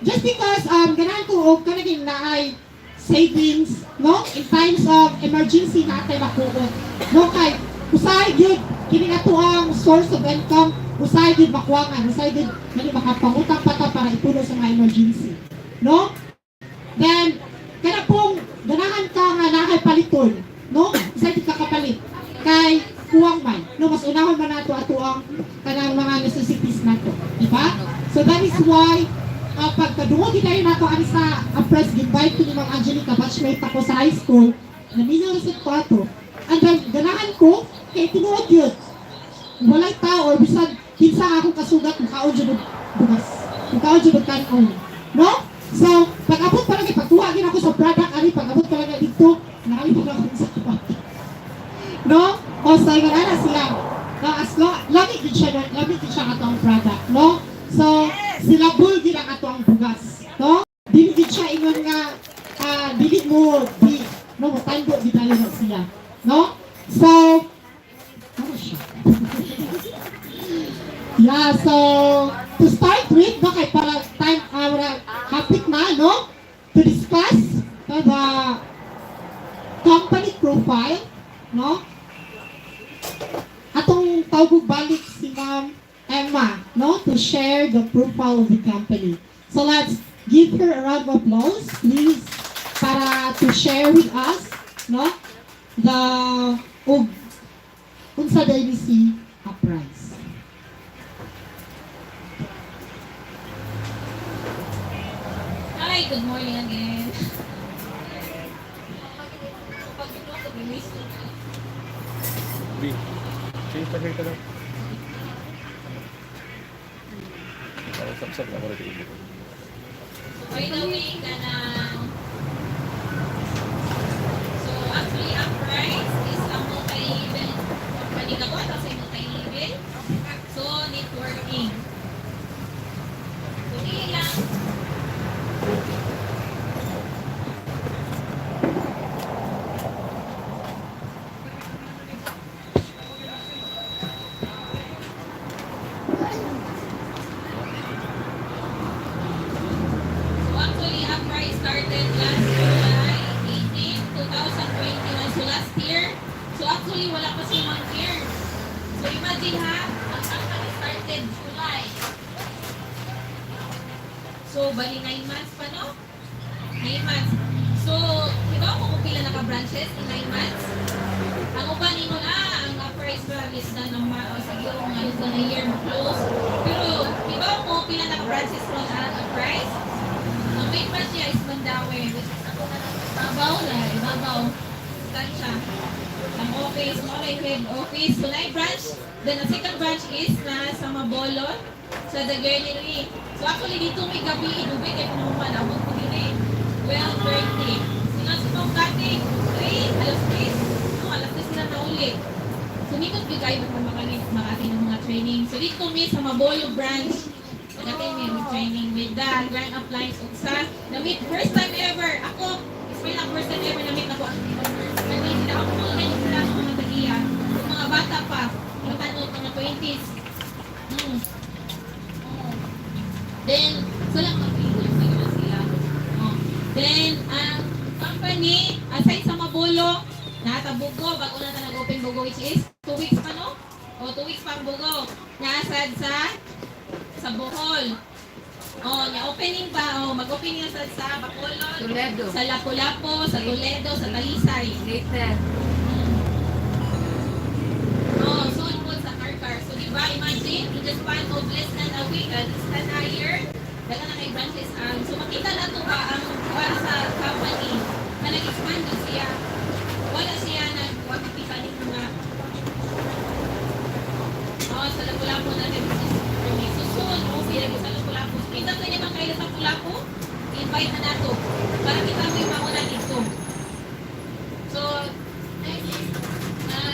just because ganahan ko og kanaging naay savings, no? In times of emergency na atay makuot. No kay usahay gyud kini ato ang source of income, usahay gyud makuwangan, usahay gyud nani makapangutang pa ta para ipuno sa mga emergency. No? Then kana pong ganahan ka nga naay paliton, no? Usahay gyud ka kapalit kay kuwang man. No, mas unahon man nato ato ang kanang mga necessities nato, di ba? So that is why pagkadungog gid nato ani sa press invite ko ni Ma'am Angelica, batchmate ako sa high school, naminaw na sa ko ato. And then ganahan ko kay tinuod yun. Walay tao or bisan kinsa nga akong kasugat mukaon jud og bugas. Mukaon jud og kanon. No? So, pag abot pa lang pagkuha gid ako sa product ani pag abot pa lang dito, nakalimot ako sa kapatid. No? O sa ingon ana siya. No, as lo, lami gid siya, lami gid siya atong product, no? So, sila bull gid ang ato ang bugas, no? Dili gid siya ingon nga dili mo di no mo tando gid tayo na siya, no? So, ano siya? Yeah, so to start with, no, kay para time hapit na, no? To discuss the company profile, no? Atong tawag balik si Ma'am Emma, no, to share the profile of the company. So let's give her a round of applause, please, para to share with us, no, the ug unsa dayli si Uprise. Hi, good morning again. Pag ito, miss ko. B. Change pa ka lang. Para sapsap na ako rin. By the way, kanang. So, actually, Uprise is a multi-level company. Kako, ito sa multi-level. So, networking. So, dili lang. So, actually, Uprise started last July 18, 2021. So, last year. So, actually, wala pa siya 1 year. So, imagine ha, ang company started July. So, bali 9 months pa, no? 9 months. So, di ba kung pila naka-branches in 9 months? Ang uban ingon ang Uprise ba less than a o sige, mga less than a year mo-close. Pero, di ba kung pila naka-branches ron ang Uprise? Ang main branch niya is Mandaue, which is ako na lang sa Babaw na, Ibabaw. Tansya. Ang office, mo na head office. So, na branch. Then, the second branch is na sa Mabolon, sa The Gallery. So, actually, dito may gabi, idubi, kaya kung naman, abot ko din eh. 12:30. Sila si Ma'am Kati, 3, alas 3. No, alas 3 sila nauli. So, nindot gyud kayo kung makati ng mga training. So, dito mi sa Mabolo branch, nagatin mi og training with the Grand Appliance ug sa na-meet first time ever. Ako, is my lang first time ever na-meet ako ang team members. Na-meet sila ako mga ganyan sila ang mga tagiya. Yung mga bata pa, mga tanong, mga 20s. Oh. Then, so lang mga people, sila sila. Oh. Then, ang company, aside sa Mabolo, nasa Bugo, bago na ta nag-open Bugo, which is 2 weeks pa, no? O, 2 weeks pa ang Bugo. Nasad sa Bohol. Oh, nya opening pa, oh, mag-opening na sa Bacolod, Toledo. sa Lapu-Lapu, sa Toledo, sa Talisay. Later. Oh, soon po sa Carcar. So, di ba, imagine, in the span of less than a week, less than a year, dala na kay branches ang. So, makita na to ba ang para sa company na nag-expand din siya. Wala siya nag-wag sa mga. Oh, sa Lapu-Lapu natin is so soon, oh, sila sa Lapu-Lapu. Kita sa naman kayo sa Lapu-Lapu, invite na nato para kita may mauna dito. So, next is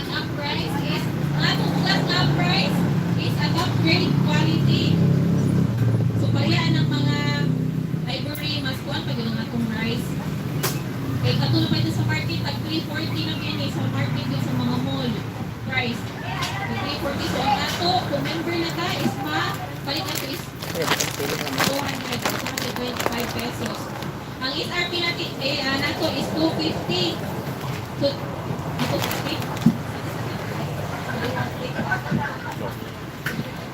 Uprise is, ang atong bugas na Uprise is a top grade quality. So, parehas ng mga ivory, mas kuan pa yun ang atong rice. Kay katulad pa ito sa market, tag 340 lang yan eh, sa market yun sa mga mall price. Tag 340. So, ang ato, kung member na ka, is ma, palit na is 200, 225 pesos. Ang SRP natin, eh, nato is 250. So, 250?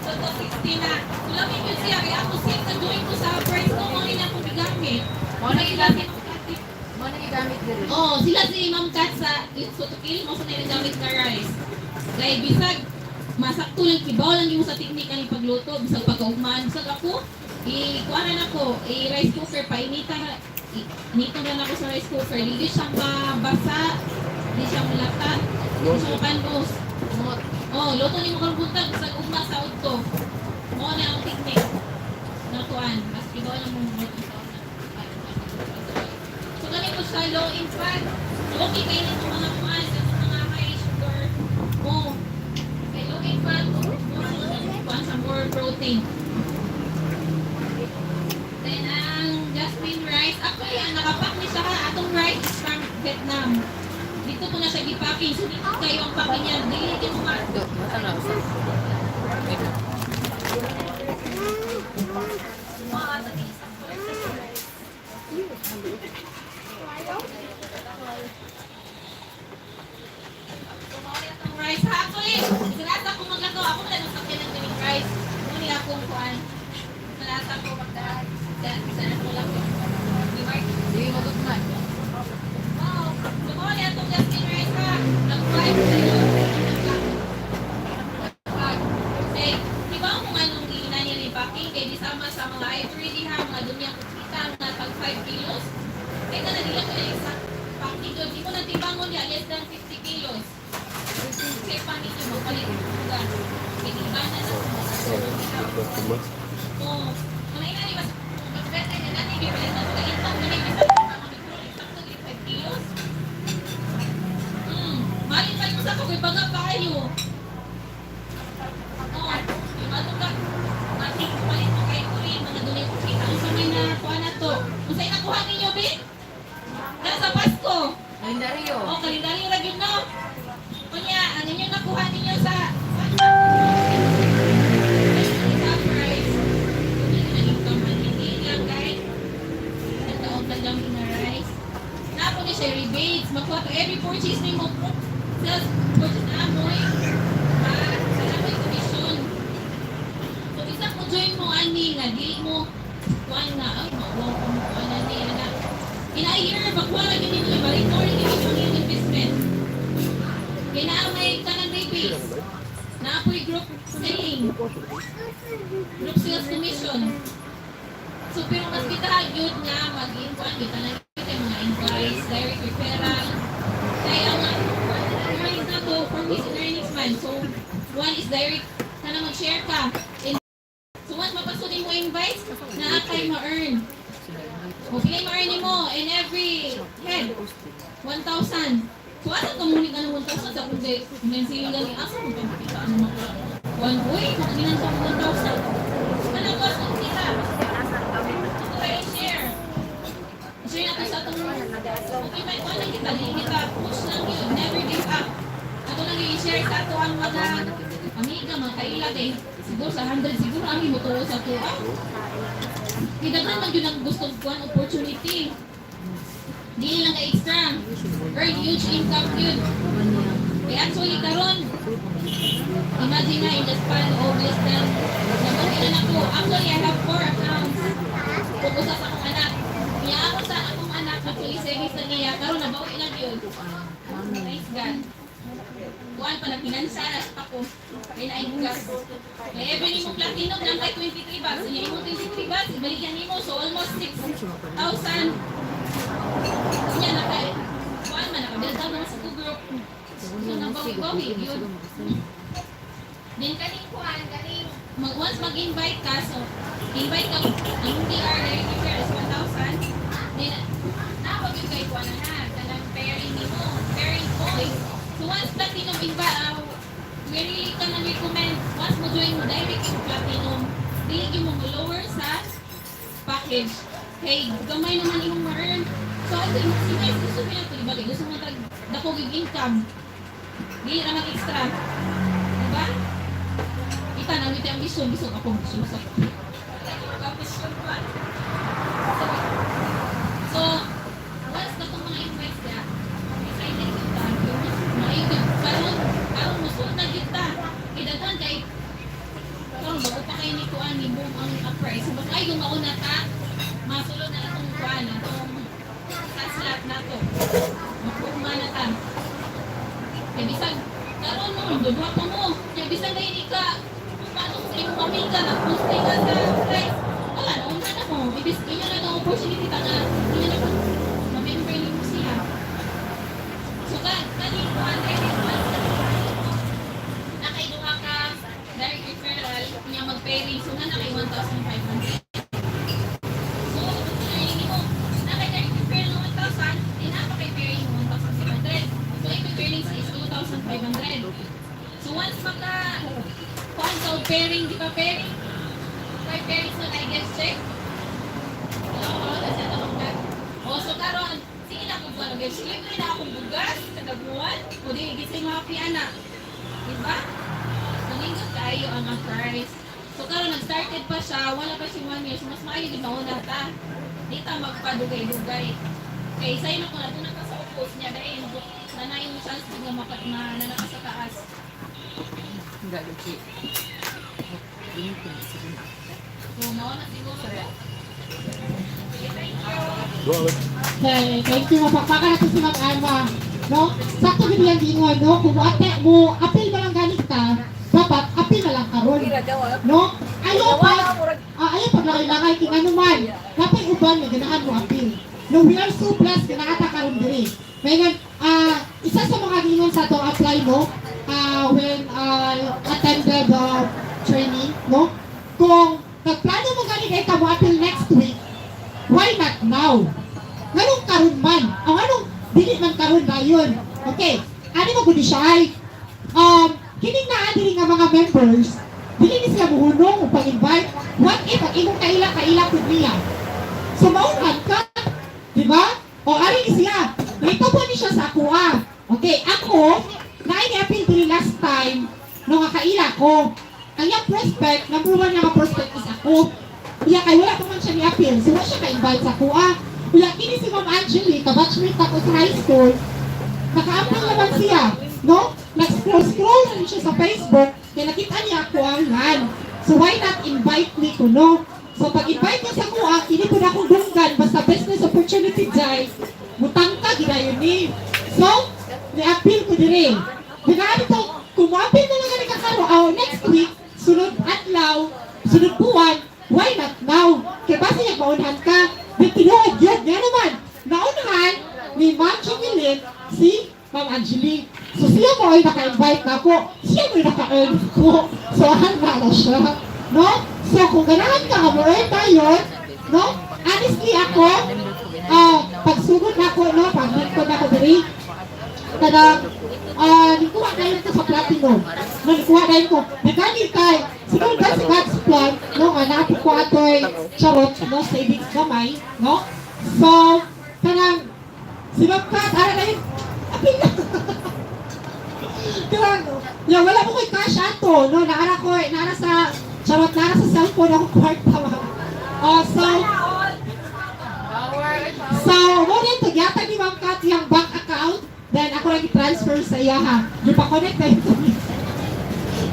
So, 260 na. So, lami yun siya. Kaya ako same na join ko sa price ko, mga ina akong gigamit. Mo na gigamit. Ma'am Kat. Mo na gigamit diri. Oh, sila si Ma'am Kat sa Sutukil, mo sa gamit na rice. Kay bisag masakto lang kibaw lang yung sa teknika ni pagluto, bisag pagkaugmaan, bisag ako i kuanan ako, i rice cooker painita na inita na ako sa rice cooker. Dili siya mabasa, di siya mulata, di siya makandos. Oh, luto nimo karon buntag bisag ugma sa udto. Mo na ang technique na kuan, mas kibaw lang mo luto sa una. So ganito siya low in fat. So okay kayo nito mga kuan sa mga high sugar. Oh. Kay low in fat, oh, more kuan sa more protein. Then ang jasmine rice, actually ang nakapack ni siya ha, atong rice is from Vietnam. Dito ko na siya gipacking. So dito kayo ang packing niya. Dili din mo ma Do, mata na usa. Ang rice. Actually, sinasa ko maglato. Ako na nang sakyan ng kining rice. Muni akong kuan. Sinasa ko magdaan. Sa ako lang. Di Mark. Dili mo gugma. Wow. So, mao ni atong jasmine rice ha. Nag 5 kilos. Nag Eh, di ba kung anong gina niya ni packing kay di sama sa mga ivory diha, mga dunya kita nga tag 5 kilos. Kay na nila ko na isa packing doon. Di mo na timbangon niya less than 50 kilos. Kay pa ninyo magpalit bugas. Kay di ba na sa Oh, Oo. Kung ina ni mas mas better na natin gipalit. Kalendaryo. Oh, kalendaryo ra gyud, no. Kunya, ang inyong nakuha ninyo sa price, hindi na income man, hindi lang kahit nagkaon ka lang na rice. Napo ni siya rebates, makuha ka every purchase nimo, sales purchase na amoy, ma, sa amoy commission. So isa mo join mo ani nga dili mo kuan na ay mauwaw ko mo kuan na ni ana. In a year, makuha ra gyud ninyo, ma-return gyud ninyo ang iyong investment. Kaya naa may kanang rebates. Naa po'y group selling. Group sales commission. So pero mas kita gyud nga mag-kuan kita lang kita mga invoice, direct referral. Kaya ang earnings na to for weeks and earnings man. So one is direct kanang mag-share ka. And so once mapasudin mo invites, naa kay ma-earn. Okay, ma-earn mo in every head 1,000. So asa ka muna ka ng 1,000 sa kundi nansiling gani asa mo pa makita ano mga one, uy, makinan sa 1,000. Kanang was kung kita. Ito ay share. Share nato sa atong okay, may kuan lang kita, di kita push lang yun, never give up. Ato lang i-share sa ato ang mga amiga, mga kaila kay siguro sa 100 siguro ang motuo sa ato. Kay daghan man gyud ang gusto kuan opportunity. Dili lang ka extra. Earn huge income yun. Kaya actually karon, imagine na in the span of less than, nabalik na ako. Actually, I have four accounts. Kung usa sa akong anak. Niya ako sa akong anak, actually savings na niya. Karon nabawi lang yun. Thanks God. Kuan pa na pinansa na ako. Kay naay bugas. Kay every nimo platinum nang kay 23 bags. Unya imong 23 bags ibaligyan nimo, so almost 6,000. Unya na kay kuan man naka-build up naman sa group. So nabawi-bawi yun. Then kaning kuan kaning mag once mag-invite ka, so invite ka, ang DR direct referral is 1,000. Then napag yung kay kuan na na kanang pairing nimo, pairing points. So once platinum invite, we really ka nang recommend once mo join mo direct yung platinum, dili gyud mo mo lower sa package. Kay gamay naman imong ma-earn. So I think maximize gusto mo yan, di ba? Kay gusto mo tag dako gyud income. Dili ra mag extra. Diba? Kita na yung ambisyon, gusto ako gusto sa ambisyon pa. So, once na itong mga invites niya, excited kita, maayo gyud karon karon musulod na gyud ta. Kay daghan kay karon bago pa kay ni kuan ni boom ang price. So mas maayo mauna ta, masulod na atong kuan atong sa slot nato. Mapugma na ta. Kay bisag karon mo duha pa mo. Kay bisag dahil ka paano sa imong amiga na post ka sa price. Wala na una na mo. Ibis inyo na itong opportunity ta nga inyo na pag ma-member nimo siya. So ka kaning kuan kay kuan nakaiduha ka direct referral niya mag-pairing, so na kay 1,500. So considering nimo na kay direct referral ng 1,000, di na pa kay pairing 1,700. So imong pairing is 2,500. So once maka kuan sa pairing, di ba pairing? Five pairings na I guess check. Oo, kasi ito ka. O, so karon, sige na kung ano, guys, libre na akong bugas kada buwan. O di, gising happy ana. Diba? Nanindot kayo ang price. So karon nag-started pa siya, wala pa siya 1 year, so mas maayo gid mauna ta. Di ta magpadugay-dugay. Kay say na ko na na ka sa upos niya dahil na na yung chance gid nga makat ma na ka sa taas. So mao na siguro ko. Okay, thank you. Go. Okay, thank you. Mapakpakan natin si Ma'am Alma. No? Sakto gid yan ingon, no? Kung ate mo apil ba lang ganit ka, dapat apil na lang karon. No? Ayaw pag lakay-lakay king ano man. Dapat uban nga ganahan mo apil. No, we are so blessed nga naa ta karon diri. Ngayon, isa sa mga gingon sa atong apply mo, when I attended the training, no? Kung nagplano mo gani kay ka mo apil next week, why not now? Nganong karon man? Ang anong dili man karon dayon? Okay, ani mo gud siya ay kining naa diri nga mga members, dili ni sila muhunong o pag-invite. What if ang imong kaila kaila pud niya? So maunan ka, di ba? O ari ni siya. Dito po. ni siya sa ako ah. Okay, ako, naay ni-appeal diri last time, no nga kaila ko. Ang iyang prospect, number one nga prospect is ako. Iya kay wala pa man siya ni-appeal, so wala siya ka-invite sa ako ah. Uya kini si Ma'am Angelique, ka-batchmate ako sa high school, naka-appeal naman siya, no? Nag-scroll-scroll na rin siya sa Facebook, kaya nakita niya ako ang ngan. So why not invite me kuno? So pag-invite niya sa kuha, kini po na akong dunggan, basta business opportunity jay, mutang ka gidayon ni. So, ni-appeal ko dire. Biglaan ito, kung mo-appeal na lang gani kakaro, oh, next week, sunod adlaw, sunod buwan, why not now? Kaya basta niya maunhan ka, di tinuod yun, nga naman, naunhan ni Ma'am Jimilyn si Ma'am Angelique. So siya mo ay naka-invite na ako, siya mo ay naka-earn ko. So handa na siya. No? So kung ganahan ka mo earn tayo, no? Honestly ako, pagsugod na ako, no? Pag na ako diri, kanang nikuha na yun ko sa platinum. No, nikuha na yun ko. Nagani kay, siguro that's God's plan, no, nga naapod ko atoy charot, no, savings gamay, no? So, kanang, si Ma'am Kat, ara na yun, apil na. Kanang, ya, wala mo ko'y cash ato, no, naara ko, naara sa, charot, naara sa cellphone ako kwarta, ma'am. Oh, so, So, mo rin to, gihatag ni Ma'am Kat yung bank account, then ako lang i-transfer sa iya ha. Yung pa-connect na ito.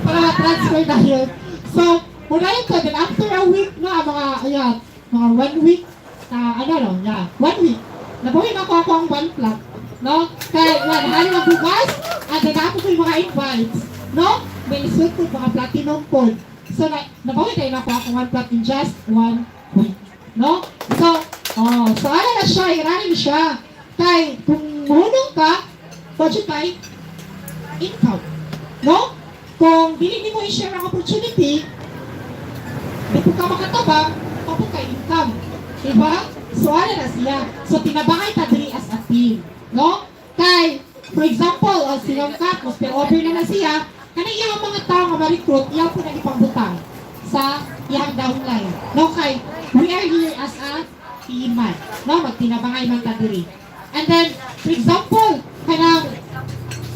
Para ma-transfer na yun. So, muna yun to, then after a week, no, ang mga, ayan, mga one week, na ano, no, yeah, one week, nabuhin ako ang one plot, no? Kaya, yan, hali ng bugas, and then ako ko yung mga invites, no? May isuot ko mga platinum code. So, nabawi na ako ang one plot in just one week, no? So, oh, so ano na siya, iranin siya. Kay, kung muhunong ka, budget kay income. No? Kung dili nimo i-share ang opportunity, di po ka makatabang, pa kay income. Diba? So ano na siya. So tinabangay ta diri as a team. No? Kay, for example, si Ma'am Kat, mas over na na siya, kanang iyang mga tao nga ma-recruit, iya po na ipangbutang sa iyang downline. No? Kay, we are here as a team man. No? Magtinabangay man ta diri. And then, for example, kanang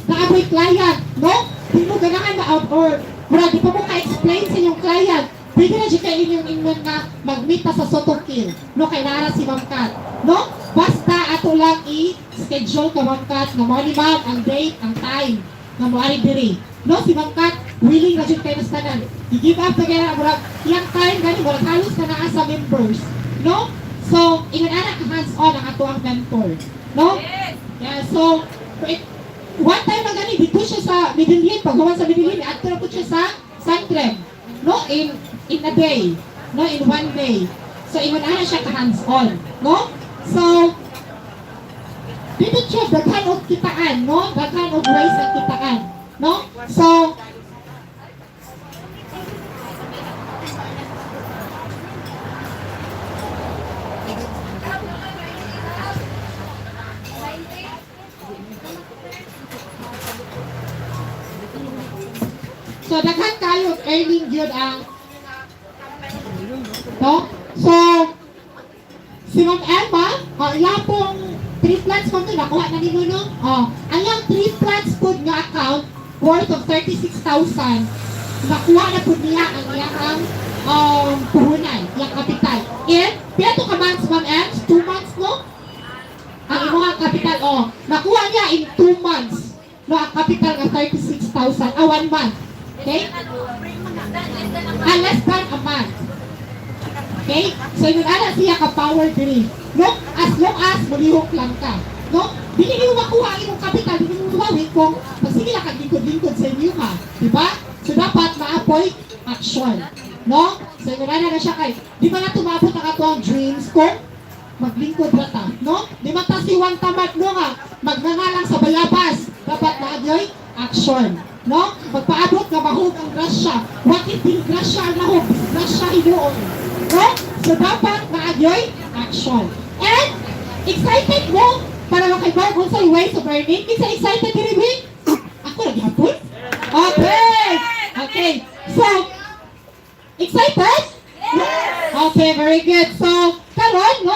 naaboy client, no? Di mo ganahan na out or mura di pa mo ka-explain sa inyong client. Pwede na siya kay inyong ingon nga mag-meet ta sa Sotokil, no? Kay naara si Ma'am Kat, no? Basta ato lang i-schedule ka Ma'am Kat nga mao ni Ma'am ang date, ang time nga mo ari diri. No, si Ma'am Kat willing na jud kay mas tanan. I-give up na kay na murag iyang time gani murag halos na naa sa members, no? So, ingon ana ka hands-on ang ato ang mentor, no? Yeah, so one time na gani dito siya sa Medellin, pag human sa Medellin, adto na po siya sa Santrem, no? In a day, no? In one day. So ingon ana siya ka hands-on, no? So dito siya daghan og kitaan, no? Daghan og ways ang kitaan, no? So daghan kayo og earning gyud ang, no? So si Ma'am Emma, oh, iya pong 3 plans ma'am to, nakuha na nimo, no? Oh, ang iyang 3 plans po nga account worth of 36,000. Nakuha na po niya ang iyang puhunan, iyang kapital. In, pila to ka months, Ma'am Ems? 2 months, no? Ang imong capital, oh, nakuha niya in 2 months. No, ang capital nga 36,000, ah, 1 month. Okay? Ah, less than a month. Okay? So, yun ana siya ka power diri. No? As long as mulihok lang ka. No? Dili nimo makuha ang imong kapital, dili mo mabawi kung pagsige lang kag lingkod-lingkod sa inyo ha. Diba? So, dapat maapoy action. No? So, yun ana na siya kay, di ba na tumabot ang ato ang dreams kung maglingkod ra ta, no? Di man ta si Juan Tamad, no nga, magnangalang sa bayabas. Dapat naagyoy action, no? Magpaabot nga mahug ang grasya. What if dili grasya ang nahug? Grasya hinuon. No? So dapat naagyoy action. And excited mo para makaibaw unsay ways of earning? Kinsa excited diri mi? Ako lagi hapon? Okay. Okay. So excited? Yes! Okay, very good. So, karon no,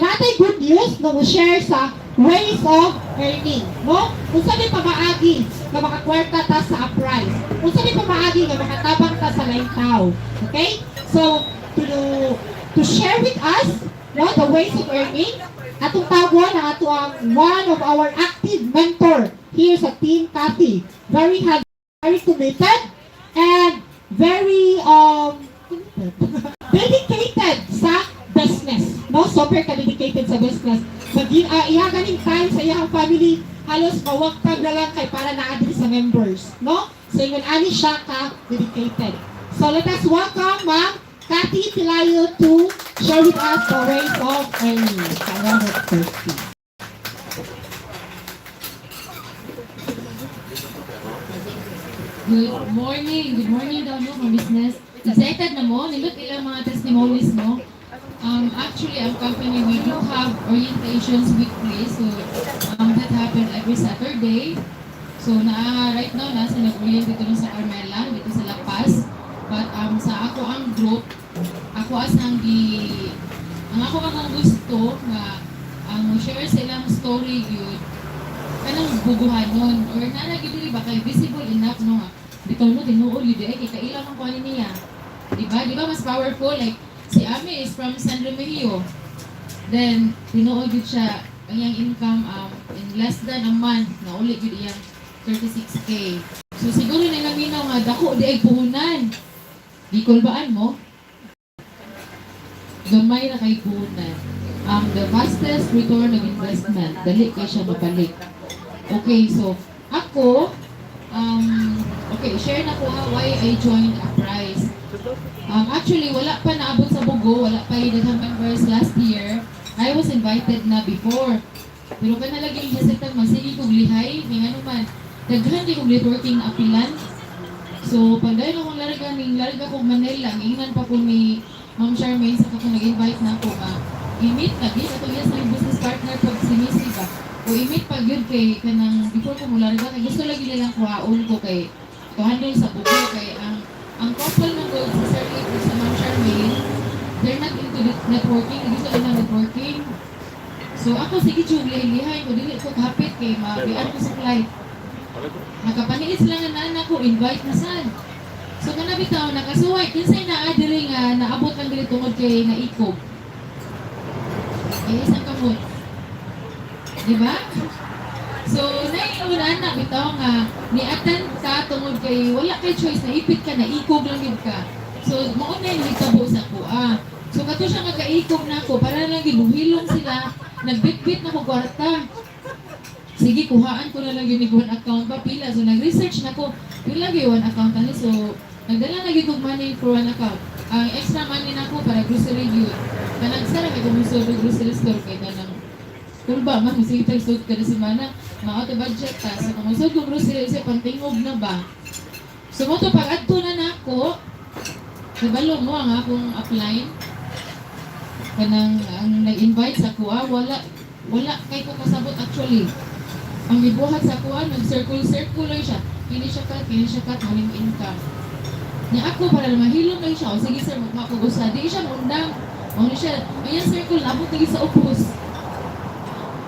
natay good news no mo share sa ways of earning, no? Unsa ni pamaagi nga makakwarta ta sa Uprise? Unsa ni pamaagi nga makatabang ta sa laing tao? Okay? So, to share with us, no, the ways of earning, atong tawgon ang ato ang one of our active mentor here sa Team Cathy. Very hard, very committed, and very committed, dedicated sa business. No, super ka-dedicated sa business. Mag iya ganing time sa iyang family, halos mawagtag na lang kay para naa diri sa members, no? So ingon ani siya ka dedicated. So let us welcome Ma'am Cathy Pilayo to share with us the ways of earning sa 130. Good morning. Good morning daw no, mga business. Excited na mo? Nindot ilang mga testimonies mo. Actually, ang company, we do have orientations weekly. So, that happen every Saturday. So, na right now, nasa nag-orient dito lang sa Carmela, dito sa La Paz. But sa ako ang group, ako as ang gi ang ako ang gusto nga ang mo share sa ilang story yun kanang buguhanon or naa gyud diri ba kay visible enough, no, nga bitaw, no, tinuod yun ay kay kaila man ko ani niya, di ba? Di ba mas powerful? Like si Ami is from San Remigio, then tinuod yun siya, ang iyang income in less than a month nauli yun iyang 36K. So siguro na naminaw nga dako di ay puhunan, di kulbaan mo, gamay ra kay puhunan. The fastest return of investment, dali kay siya mabalik. Okay, so ako, okay, share na ko ha, why I joined Uprise. Actually, wala pa naabot sa Bogo, wala pa yung daghang members last year. I was invited na before. Pero kana lagi yung hesitant, magsige kong lihay, may ano man, daghan di kong networking na apilan. So, pag dahil akong larga, ning larga kong Manila, ang ingnan pa ko ni Ma'am Charmaine sa katong nag-invite na ako nga, i-meet na, di, atong iya sa business partner pag si Missy ba, o i-meet pag yun kay kanang before ko mularga, kay gusto lagi nilang kuhaon ko kay to handle sa Bogo, kay ang couple ng gold sa Sir Rick ug sa Ma'am Charmaine, they're not into the networking, gusto nila networking. So ako, sige jud, lihay ko, dili ko kapit kay mabian ko sa flight. Nakapaniit sila nga nana ko, invite na sad. So kana bitaw nakasuway, kinsay naa diri nga naabot lang diri tungod kay naikog? Eh, isang kamot. Di ba? So, naiunan na bitaw nga ni-attend ka tungod kay wala kay choice, naipit ka, naikog lang yun ka. So, mao na yung nitabo sa kuha. So, kato siya nga kaikog na ako, para lang gibuhilong sila, nagbitbit na ko kwarta. Sige, kuhaan ko na lang yun one account pa, pila. So, nag-research na ko, pila gyud one account ani. So, nagdala na gyud kog money for one account. Ang extra money na ko para grocery gyud. Kanang sara kay kung og grocery store kay kanang kulba man, sige tag sud kada semana, ma-out of budget ta. So, kung musod kog grocery sa pantingog na ba. So, mo to pag adto na nako, kabalo mo ang akong upline kanang ang nag-invite sa kuha, wala wala kay ko kasabot. Actually, ang gibuhat sa kuha, nag-circle circle lang siya, kini siya cut, kini siya cut maning income niya. Ako, para mahilom lang siya, o sige sir, magkuha ko usa, di siya maundang, mao ni siya ayan circle, abot lagi sa upos,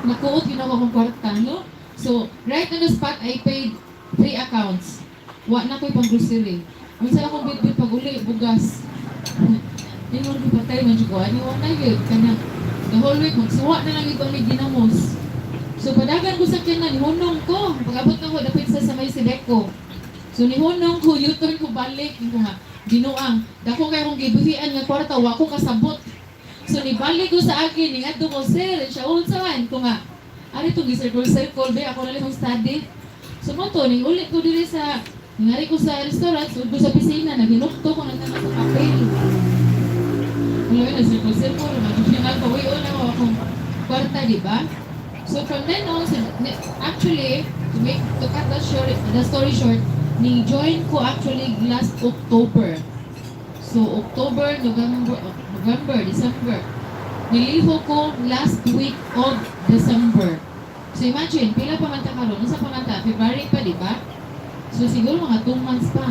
nakuot yun ako akong kwarta, no? So right on the spot I paid three accounts. Wa na ko'y pang grocery. Unsa akong bitbit pag uli, bugas. Ingon ko, patay man jud ko ani, wa na yun kanang the whole week magsuwa na lang ito ni ginamos. So padagan ko sa kanan, nihunong ko. Pag-abot na ko dapit sa may Sideco. So nihunong ko, U-turn ko balik ko nga binuang. Dako kay akong gibuhian nga kwarta, wa ko kasabot. So nibalik ko sa akin, ningadto ko, "Sir," siya, "Unsa man?" Ko nga, "Ari to gi-circle circle be ako na lang study." So mo to ning uli ko diri sa ngari ko sa restaurant, sud ko sa opisina, naghinukto ko nang sa papel. Wala yun, circle circle, mag-final ko, uy, na ako akong kwarta, di ba? So from then on, so, actually, to cut the story short, ni join ko actually last October. So October, November, oh, November, December. Niliho ko last week of December. So imagine, pila pa man ta karon? Unsa pa man ta? February pa, di ba? So siguro mga 2 months pa.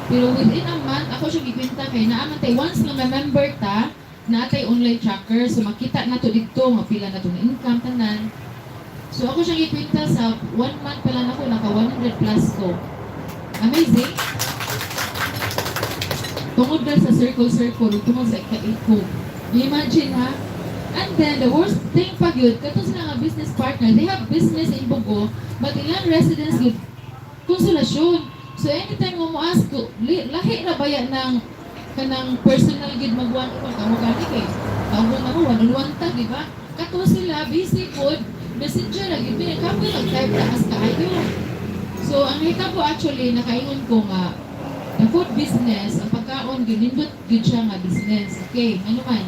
Pero within a month, ako siya gikwenta kay naa man tay once nga member ta, naa tay online tracker, so makita na to didto nga pila na tong income tanan. So ako siyang ikwenta sa one month pa lang ako, naka 100 plus ko. Amazing! Tungod na sa circle-circle, tungod sa ika-iko. Imagine ha? And then, the worst thing pa gyud, kato sila nga business partner, they have business in Bogo, but ilang residents gyud, Consolacion. So anytime mo mo ask ko, lahi ra baya ng kanang personal gyud mag one on one kamo gani kay tawgon na mo one on one ta, di ba? Kato sila busy pod, Messenger ra gyud mi kapoy nag-type taas kaayo. So ang hitabo actually, nakaingon ko nga the food business, ang pagkaon gyud nindot gyud siya nga business. Okay, ano man.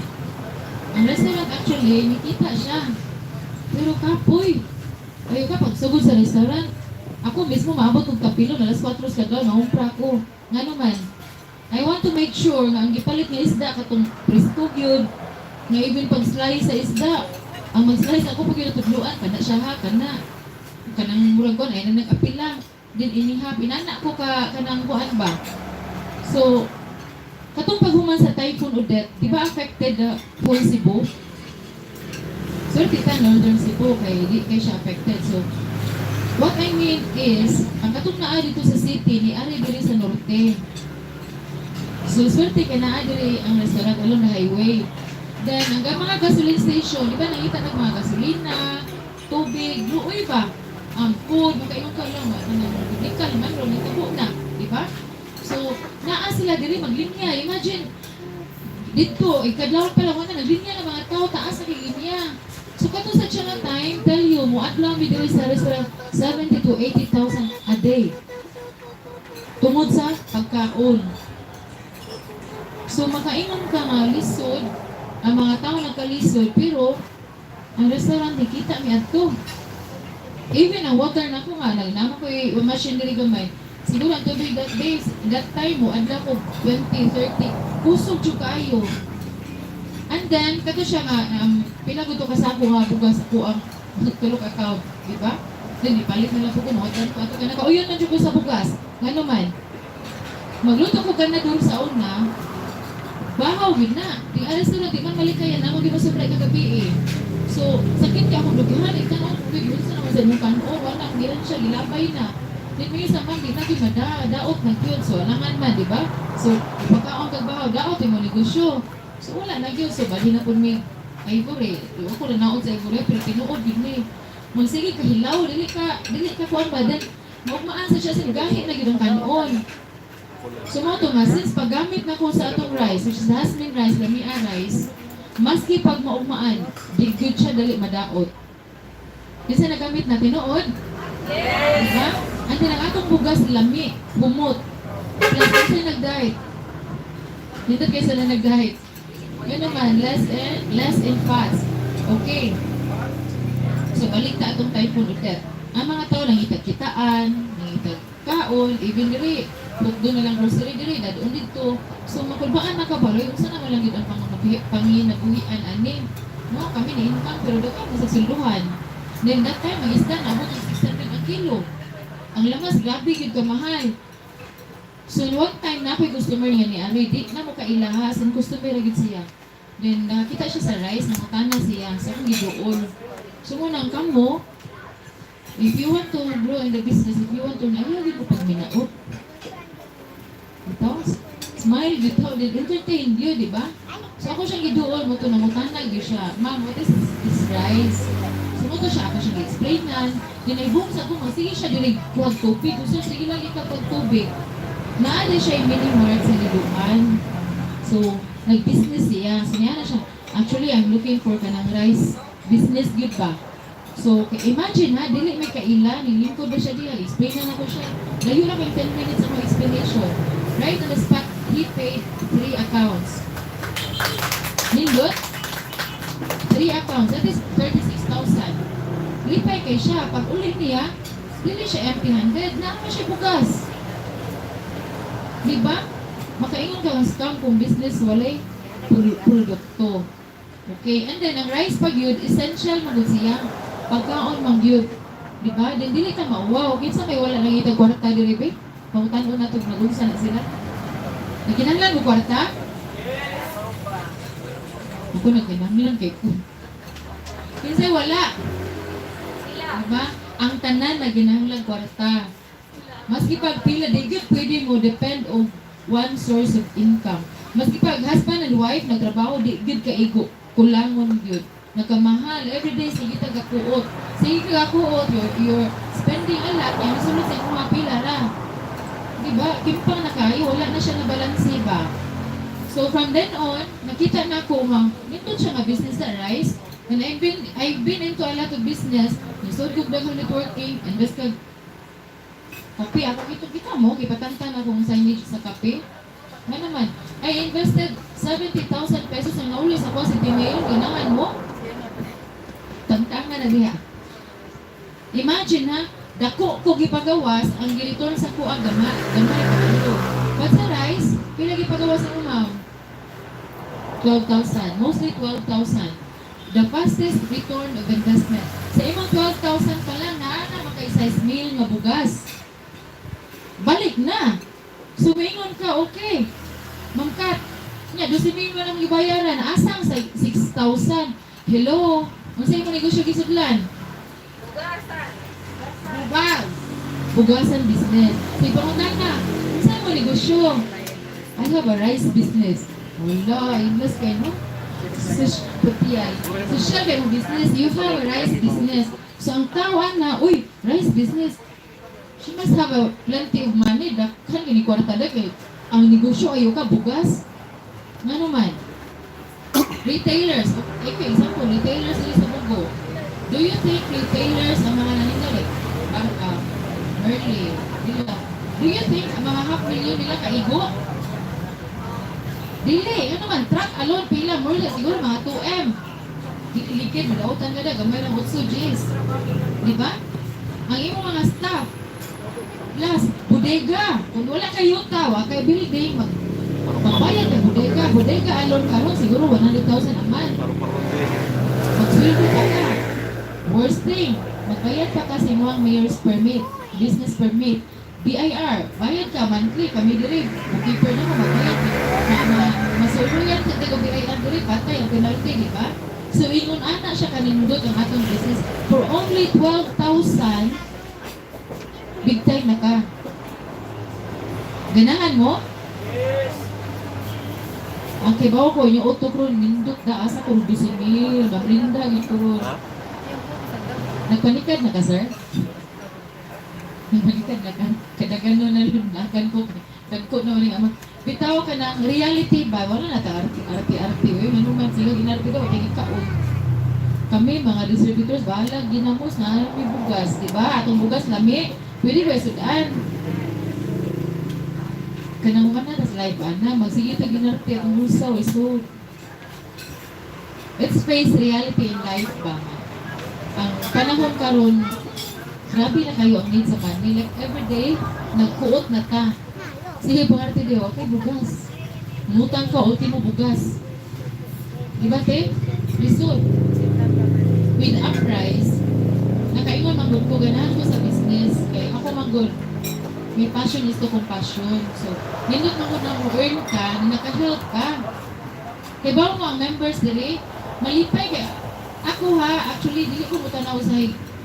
Ang restaurant actually nikita siya. Pero kapoy. Ayo ka pagsugod sa restaurant, ako mismo maabot og kapilo na alas 4 sa kadlaw, mahumpra ko. Ngano man, I want to make sure nga ang gipalit nga isda katong presko gyud, nga even pag slice sa isda, ang mag-slice ako pag tudluan kana siya ha, kana kanang murag kon ay na nag-apila din inihap inana ko ka kanang kuan ba. So katong paghuman sa Typhoon Odette, di ba affected the whole Cebu? Swerte ta Northern Cebu kay di kay siya affected. So what I mean is, ang katong naa dito sa city ni ari diri sa norte. So swerte kay naa diri ang restaurant along the highway. Then ang mga gasoline station, di ba nakita nag mga gasolina, tubig, luoy ba? Ang food, makaingon ka lang, ano, biblikal man ro nitabo na, di ba? So naa sila diri maglinya. Imagine dito, ikadlaw pa lang wala naglinya ng mga tao, taas na kay linya. So kato sa siya nga time, tell you, mo adlaw mi diri sa restaurant 70 to 80,000 a day. Tungod sa pagkaon. So makaingon ka nga lisod, ang mga tao nagkalisod, pero ang restaurant kita mi adto. Even ang water na ko nga, nagnama ko machine diri gamay. Siguro ang tubig that day, that time mo, adlaw ko 20, 30, kusog jud kaayo. And then, kato siya nga, pila gud to kasako nga bugas ako ang tulo ka account, di ba? Then, ipalit na lang po ko, mahutan ko ato ka nakauyon man jud ko sa bugas. Ngano man, magluto ko ganador sa una, bahaw gid na. Di alas na di man malikayan na mo gima-supply kagabi eh. So, sakit ka akong dugihan, ikaw ang tubig, unsa naman sa imong kanon, wala, gilan siya, gilabay na. Then may isa man, di na gyud mada, daot na gyud. So, alangan man, di ba? So, pagkaon kag bahaw, daot imo negosyo. So, wala na gyud. So, bali na pud mi ivory. Di ako na naod sa ivory, pero tinuod gyud ni. Magsige kahilaw, dili ka kuan ba, then maugmaan sa siya sa gahi na gyud ang kanon. So mo to nga, since paggamit na ko sa atong rice, which is the Jasmine rice, lamia rice, maski pag maugmaan, di gyud siya dali madaot. Kinsa nagamit na tinuod? Yes! Diba? Ang tinang atong bugas lami, humot. Plus, kinsa nag-diet? Nindot kaysa na nag-diet. Yun naman, less in fats. Okay. So, balik ta atong Typhoon Odette. Ang mga tao nangitag kitaan, nangitag kaon, even diri, putdo na lang grocery diri, dadon didto. So, makulbaan na kabaloy, unsa naman lang yun ang panginabuhian ani. No, kami ni income pero daghan mo sa silduhan. Then that time, ang isda naabot ng 600 ang kilo. Ang lamas, grabe gyud kamahal. So, one time na ako'y customer nga ni Ari, di na mo kailaha, sin customer ra gyud siya. Then, nakita siya sa rice, nangutana siya, sa akong giduol. So, muna ang kamo, if you want to grow in the business, if you want to, ayaw gyud mo pagminaot. Ito, smile gyud to, then entertain yun, di ba? So, ako siyang giduol mo to, nangutana gyud siya, "Ma'am, what is this rice?" So, mo to siya, ako siyang gi-explainan. Then, ay boom sa ako, sige siya, dili kuhag tubig. Gusto, sige lang ikaw pag tubig. Naa din siya yung mini mart sa Libuan. So, nag-business siya. So, niya na siya, "Actually, I'm looking for kanang rice business gyud ba?" So, imagine ha, dili may kaila, nilingkod ba siya diha, explain na nako siya. Layo na kay 10 minutes ang explanation. Right on the spot, he paid three accounts. Nindot? Three accounts, that is 36,000. Lipay kay siya, pag uli niya, dili siya empty-handed, naa pa siya bugas. Di ba? Makaingon ka ng scam kung business walay produkto. Okay, and then ang rice pag yun, essential man gud siya. Pagkaon man gyud. Di ba? Then dili ka mauwaw. Kinsa may wala nangitag kwarta diri be? Pangutan-on nato nagunsa na sila. Nagkinahanglan mo kwarta? Ako nagkinahanglan kay ko. Kinsay wala? Sila. Diba? Ang tanan na ginahanglang kwarta. Maski pag pila, di gyud pwede mo depend on one source of income. Maski pag husband and wife nagtrabaho, di gyud kaigo. Kulangon gyud. Nakamahal. Everyday, sige ta gakuot. Sige ka gakuot, you're spending a lot. Yung sulod sa imong pila ra. Diba? Kimpang na kayo, wala na siya na balanse ba? So from then on, nakita na ko nga, nindot siya nga business sa rice. And I've been into a lot of business. Nisod ko daghang networking, invest kag kape. Ako ito kita mo, gipatantan akong signage sa kape. Nga naman, I invested 70,000 pesos ang nauli sa ko sa Gmail. Ganahan mo? Tantangan na diha. Imagine ha, dako ko gipagawas, ang gi-return sa ko ang gama, gamay pa. But sa rice, pila gipagawas ang ma'am? 12,000. Mostly 12,000. The fastest return of investment. Sa imong 12,000 pa lang, naa na makay 6 mil nga bugas. Balik na. Sumingon ka, okay. Ma'am Kat, nya, 12 mil mo lang gibayaran. Asang sa 6,000? Hello? Unsa imong negosyo gisudlan? Bugas. Bugasan business. So, ipanguntan na, unsa imong negosyo? I have a rice business. Wala, invest kayo, no? Sus, putiyay. Social kayo mo business. You have a rice business. So, ang tao na, uy, rice business. She must have a plenty of money. Dakhan kini kwarta da kay ang negosyo ayo ka bugas. Nga naman? Retailers. Okay, example, retailers dili sa Bogo. Do you think retailers ang mga naninda like Merly, nila? Do you think ang mga half million nila kaigo? Dili, ano man, truck alone pila, more or less, siguro mga 2M. Likid, madautan ka na, gamay lang 8 Gs. Di ba? Ang imong mga staff, plus, bodega. Kung wala kay yuta, wa kay building, magbayad ka bodega. Bodega alone karon siguro 100,000 a month. Magsweldo ka ka. Worst thing, magbayad pa ka sa imong mayor's permit, business permit, BIR, bayad ka monthly, kami diri, bookkeeper na mo, magbayad ka. Ma, masuluyan sa tago BIR diri, patay ang penalty, di ba? So, ingon ana siya kanindot ang atong business. For only 12,000, big time na ka. Ganahan mo? Ang kibaw ko, yung auto kron, nindot da, asa ko, 12 mil, mabrinda, gyud ko ron. Nagpanikad na ka, sir? Nagpanikad na ka? Kadagan no na rin, nakan ko, dagko na uling ama. Bitaw ka ng reality ba? Wala na ta arte, arte, arte. Uy, manuman sila, ginarte daw, kaya kaon. Kami, mga distributors, bahala, ginamos na, may bugas, di ba? Atong bugas, lami, pwede ba sudan? Kanang man na, tas live, ana, magsige ta ginarte, atong bulsa, isod. Let's face reality in life ba? Ang panahon karon, grabe na kayo ang need sa money. Like every day, nagkuot na ta. Sige, pangarte di, okay, bugas. Mutang ka, ultimo bugas. Di ba, te? Lisod. With uprise, nakaingon man gud ko, ganahan ko sa business. Kay ako man gud, may passion is to compassion. So, nindot man gud na mo earn ka, na naka-help ka. Kay ba mo ang members diri, malipay kay ako ha, actually dili ko mutanaw sa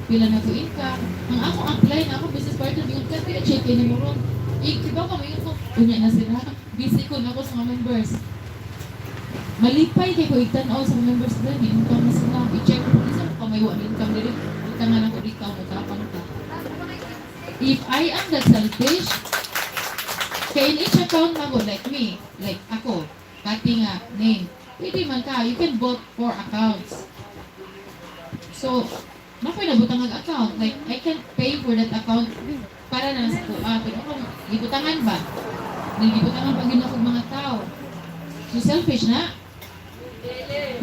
pila na ko income. Ang ako apply na ako business partner, bingon ka pila check ni mo ron. Iba ka mo ko, unya na sila. Busy ko na ako sa mga members. Malipay kay ko igtan-aw sa mga members dili, income na sila. I-check ko isa ko may wa income dili. Utangan ako dito mo tapang ka. If I am that selfish, kay in each account mo like me, like ako, Kati nga, name, pwede man ka, you can both four accounts. So, nakoy nabutang ang account. Like, I can pay for that account para na sa kuha. Pero ako, gibutangan ba? Nagibutangan pa gid ako mga tao. So, selfish na.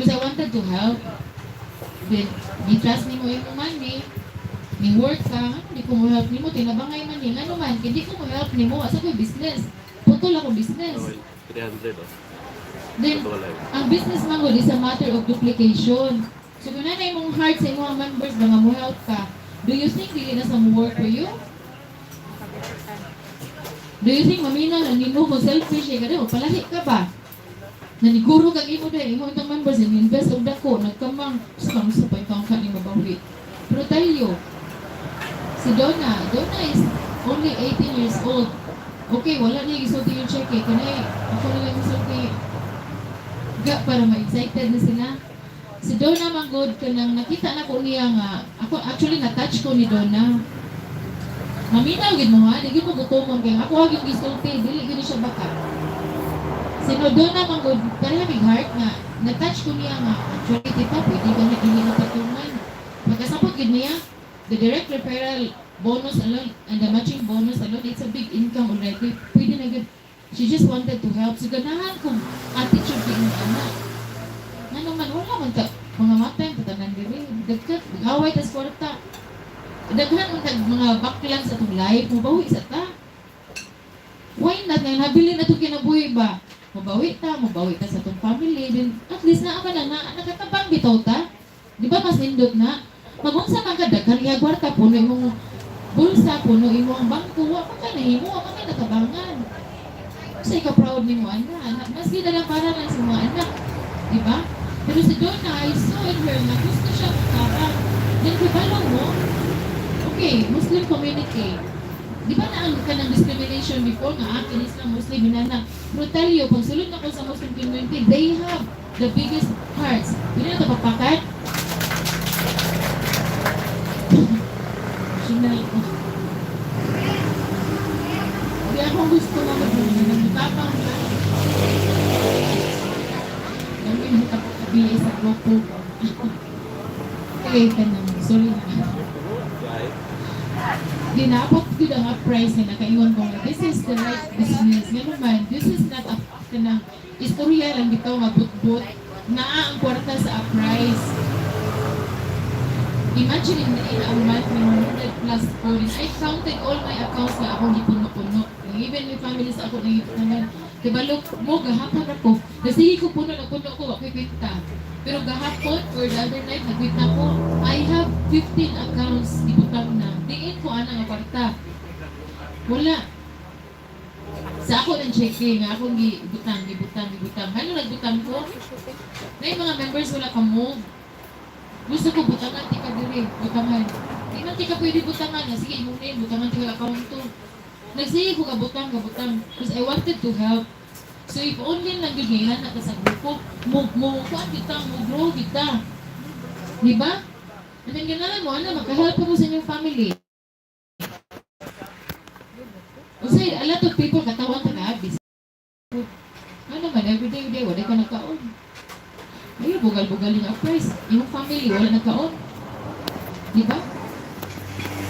Because I wanted to help. Then, gi-trust nimo imong money, ni work ka, ano, di ko mo help nimo, tinabangay man ni, ano man, hindi ko mo help nimo, asa ko business? Putol ako business. Okay, 300 oh. Then, Ito live. ang business man gud is a matter of duplication. So kung naa imong heart sa imong members ba nga mo help ka, do you think dili na sa mo work for you? Do you think maminaw na nimo kung selfish eh kada palahi ka ba? Naniguro kag imo dahil imo itong members invest og dako nagkamang sa kang sa pa ka ni mabawi. Pero tell you, Si Donna, Donna is only 18 years old. Okay, wala niya gisulti yung check eh. Kanay, ako na lang gisulti. Ga, para ma-excited na sila. Si Donna manggod kanang nakita na ko niya nga, ako actually na-touch ko ni Donna. Maminaw gid mo ha, di gid mo gutomon kay ako ha gyud gisulti, dili gyud siya baka. Si no Donna manggod, pareha mig heart nga na-touch ko niya nga actually, tita, pwede ka na dili patungan. Pagkasabot gid niya, the direct referral bonus alone and the matching bonus alone, it's a big income already. Pwede na gid. She just wanted to help. So ganahan kong attitude kay imong anak. Ngano man wala man ta mga matay patanan diri. Dagkat away tas kwarta. Daghan man tag mga baklan sa atong life, mobawi sa ta. Why not nga nabili na itong kinabuhi ba? Mobawi ta sa atong family, then at least naa man na, na nakatabang bitaw ta. Di ba mas nindot na? Magunsa man ka daghan iya kwarta, puno imong bulsa, puno imong bangko, wa man ka nahimo, wa man ka natabangan. Unsay ka proud nimo ana, anak, maski na lang para lang sa mga anak, di ba? Pero si Donna, I saw in her na gusto siya magtabang. Then kabalo mo, okay, Muslim community, di ba na ang kanang discrimination before nga akin Islam, Muslim, inana. Pero tell you, pag sulod na ko sa Muslim community, they have the biggest hearts. Hindi na ito papakat. Emotional ko. Hindi ako gusto na mag-tapang na. Namin mo sa grupo. Okay, kanang, sorry na. Ginapot gyud ang uprise nga nakaingon ko nga this is the right business. Nga naman, this is not a kanang istorya lang bitaw nga but naa ang kwarta sa uprise. Imagine in a month may 100 plus ko rin. I counted all my accounts nga akong gipuno-puno. Even my family sa ako nagipunan. Diba look mo gahapon ako. Nasige ko puno na puno ko wa ko'y kwenta. Pero gahapon or the other night nagkwenta ko, I have 15 accounts ibutang na. Diin ko ana nga kwarta. Wala. Sa ako ng checking, nga akong gibutang, gibutang, gibutang. Ano nagbutang ko? Na yung mga members wala ka move. Gusto ko butangan ti ka diri, butangan. Di man ti ka pwede butangan. Nga, sige, imong name, butangan ti ka account to. Nagsige ko kabutang, kabutang. Because I wanted to help. So if only lang gyud ngayon na ka sa grupo, mo kuan kita, mo grow kita. Di ba? And then ganahan mo, ano, makahelp mo sa inyong family. Usay, a lot of people katawan ta ka, busy. Ano man, everyday, day, wala ka nagkaon. Ay, bugal-bugal yung price. Yung family, wala nagkaon. Di ba?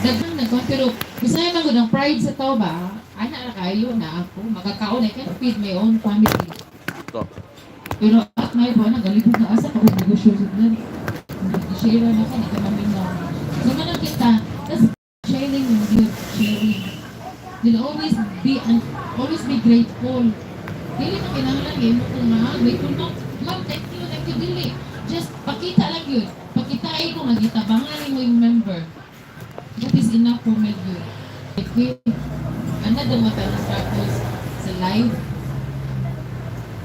Daghang nagkaon, pero bisaya man gud ang pride sa tao ba? Ana ra kayo na ako, makakaon, I can feed my own family. To. Pero at may po, nagalipod na asa ka kung negosyo sa nan. Share na ka, di ka maminaw. So man kita, tas sharing yung gift, sharing. Then always be grateful. Dili na kinahanglan ngay mo kung nga, grateful mo, ma'am, thank you, dili. Just pakita lang yun. Pakita ay ko nga gitabangan mo yung member. That is enough for me yun. Okay. Another mata na struggles sa life.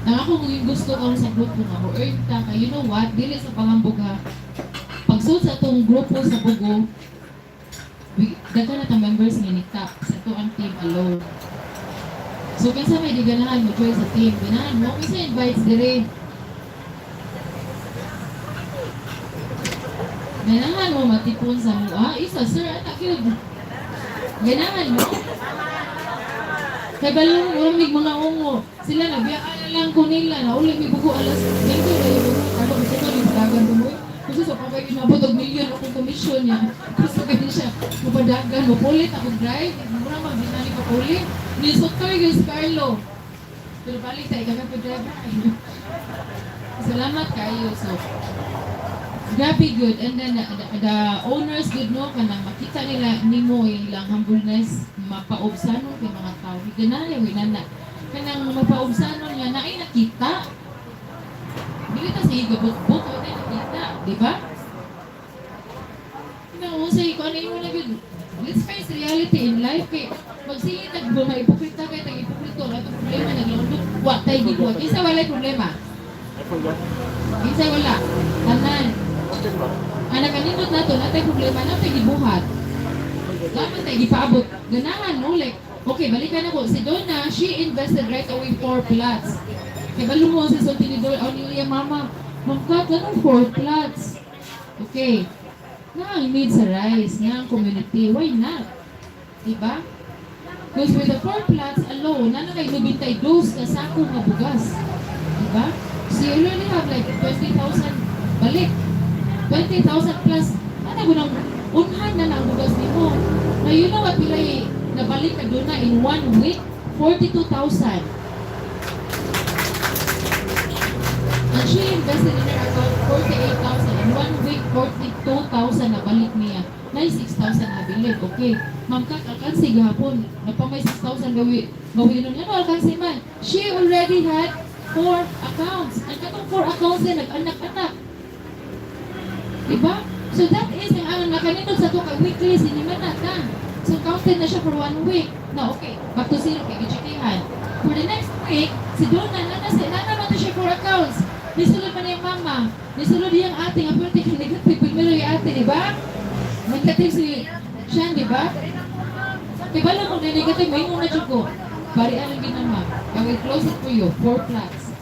Nang ako kung yung gusto ko sa grupo nga mo earn ta kay you know what, dili sa pangambog ha. Pagsud sa atong grupo sa Bugo, daghan na ta members nga ni top sa ato ang team alone. So kinsa may di ganahan mo join sa team, ganahan mo kinsa invites dire. Ganahan mo matipon sa mo. Ah, isa sir, anak yun. Ganahan mo. Kay balo mo mig mga ungo. Sila na biyaan na lang ko nila na uli mi bugo alas ganito na yung ano gusto ko ni padagan mo. Gusto sa pagay inabot og milyon akong komisyon niya. Gusto kay siya mapadagan mo pulit ako drive. Mura man binani pa pulit. Ni Sotoy guys Carlo. Pero balik ta ikaw pa driver. Salamat kayo. So grabe good and then the owners good no, kanang makita nila nimo yung ilang humbleness, mapaubsanon kay mga tao ganahan yung inana kanang mapaubsanon nga naay nakita, dili ta sige gabot-bot o naay nakita, di ba? No, say ko ano imo na gyud. Let's face reality in life kay magsige tag mga ipokrita kay tag ipokrito ang atong problema naglaundok wa tay gibuhat kinsa walay problema. I forgot. Kinsa wala tanan. Okay ba? Ang nakanindot nato, natay problema, natay gibuhat. Dapat tayo gipaabot. Ganahan mo, like, okay, balikan ako. Si Donna, she invested right away four plots. Kay balo mo sa sulti ni Donna, oh, ni iya mama, Ma'am Kat, anong four plots? Okay. Na ang need sa rice, na ang community. Why not? Diba? Because with the four plots alone, na kay 92 ka sako nga bugas. Diba? So you already have like 20,000 balik. 20,000 plus, ano ko nang unhan na ang bugas nimo. Now you know what pilay nabalik ka doon na in one week? 42,000. And she invested in her account 48,000. In one week, 42,000 na balik niya. Na 6,000 na bilib. Okay. Ma'am Kat, alkansi gahapon. Napamay 6,000 gawi. Gawi nun. Ano alkansi man? She already had four accounts. Ang katong four accounts na nag-anak-anak. Diba? So that is ang nakanindot sa to kay weekly sinima na ta. So counted na siya for one week. Na okay, back to zero kay gichikihan. For the next week, si Donna nana si nana man to siya four accounts. Nisulod man yung mama, nisulod yung ate nga pwede kay negative primero yung ate, di ba? Negative si Shan, di ba? Kay balo mo na negative, may na jud ko. Bari ang ginama. I will close it for you, four plots.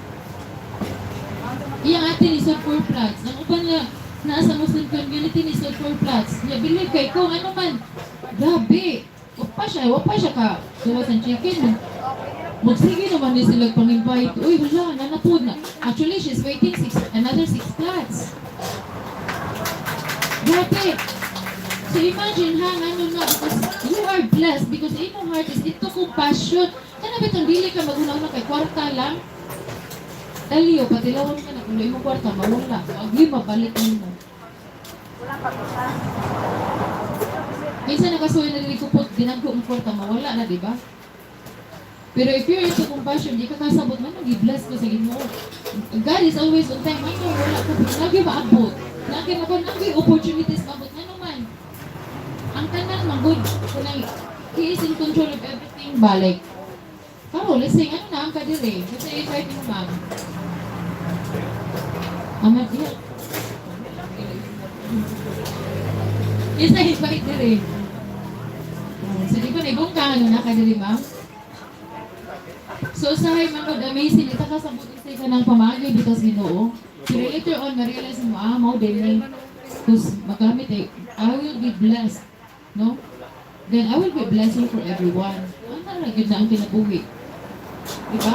Iyang ate ni sold four plots. Ang uban nga naa sa Muslim community ni sold four plots. Niya believe kay kung ano man. Grabe. Wa pa siya ka gawas ng chicken. Magsige naman ni sila pang-invite. Uy, wala, nanapod na. Actually, she's waiting another six plots. Grabe. So imagine ha, ano na, because you are blessed because imong heart is into compassion. Kana bitong dili ka maguna-una kay kwarta lang. Daliyo, patilawan ka na, kung imong kwarta, mawala. Wag mabalik nimo. Kinsa nakasuoy na dili kupot, ginagko ang kwarta, mawala na, di ba? Pero if you're into compassion, di ka kasabot man, nag-bless ko sa Ginoo. God is always on time. Ano, wala ko, lagi maabot. Lagi mako, lagi opportunities maabot. Ano man? Ang tanan man good. Kanang, He is in control of everything ba? Like, karo, let's say, ano na ang kadiri? Kasi invite mo, ma'am. Mama, yeah. Isa invite diri. Oh, so, di ba naibong ka, ano na kadiri, ma'am? So, usahay man good, amazing. Ita ka sa buti ka ng pamagi because Ginoo. Pero later on, ma-realize mo, ah, mao din ni. Because magamit eh, I will be blessed. No? Then I will be blessing for everyone. Ano na gyud na ang kinabuhi? Diba?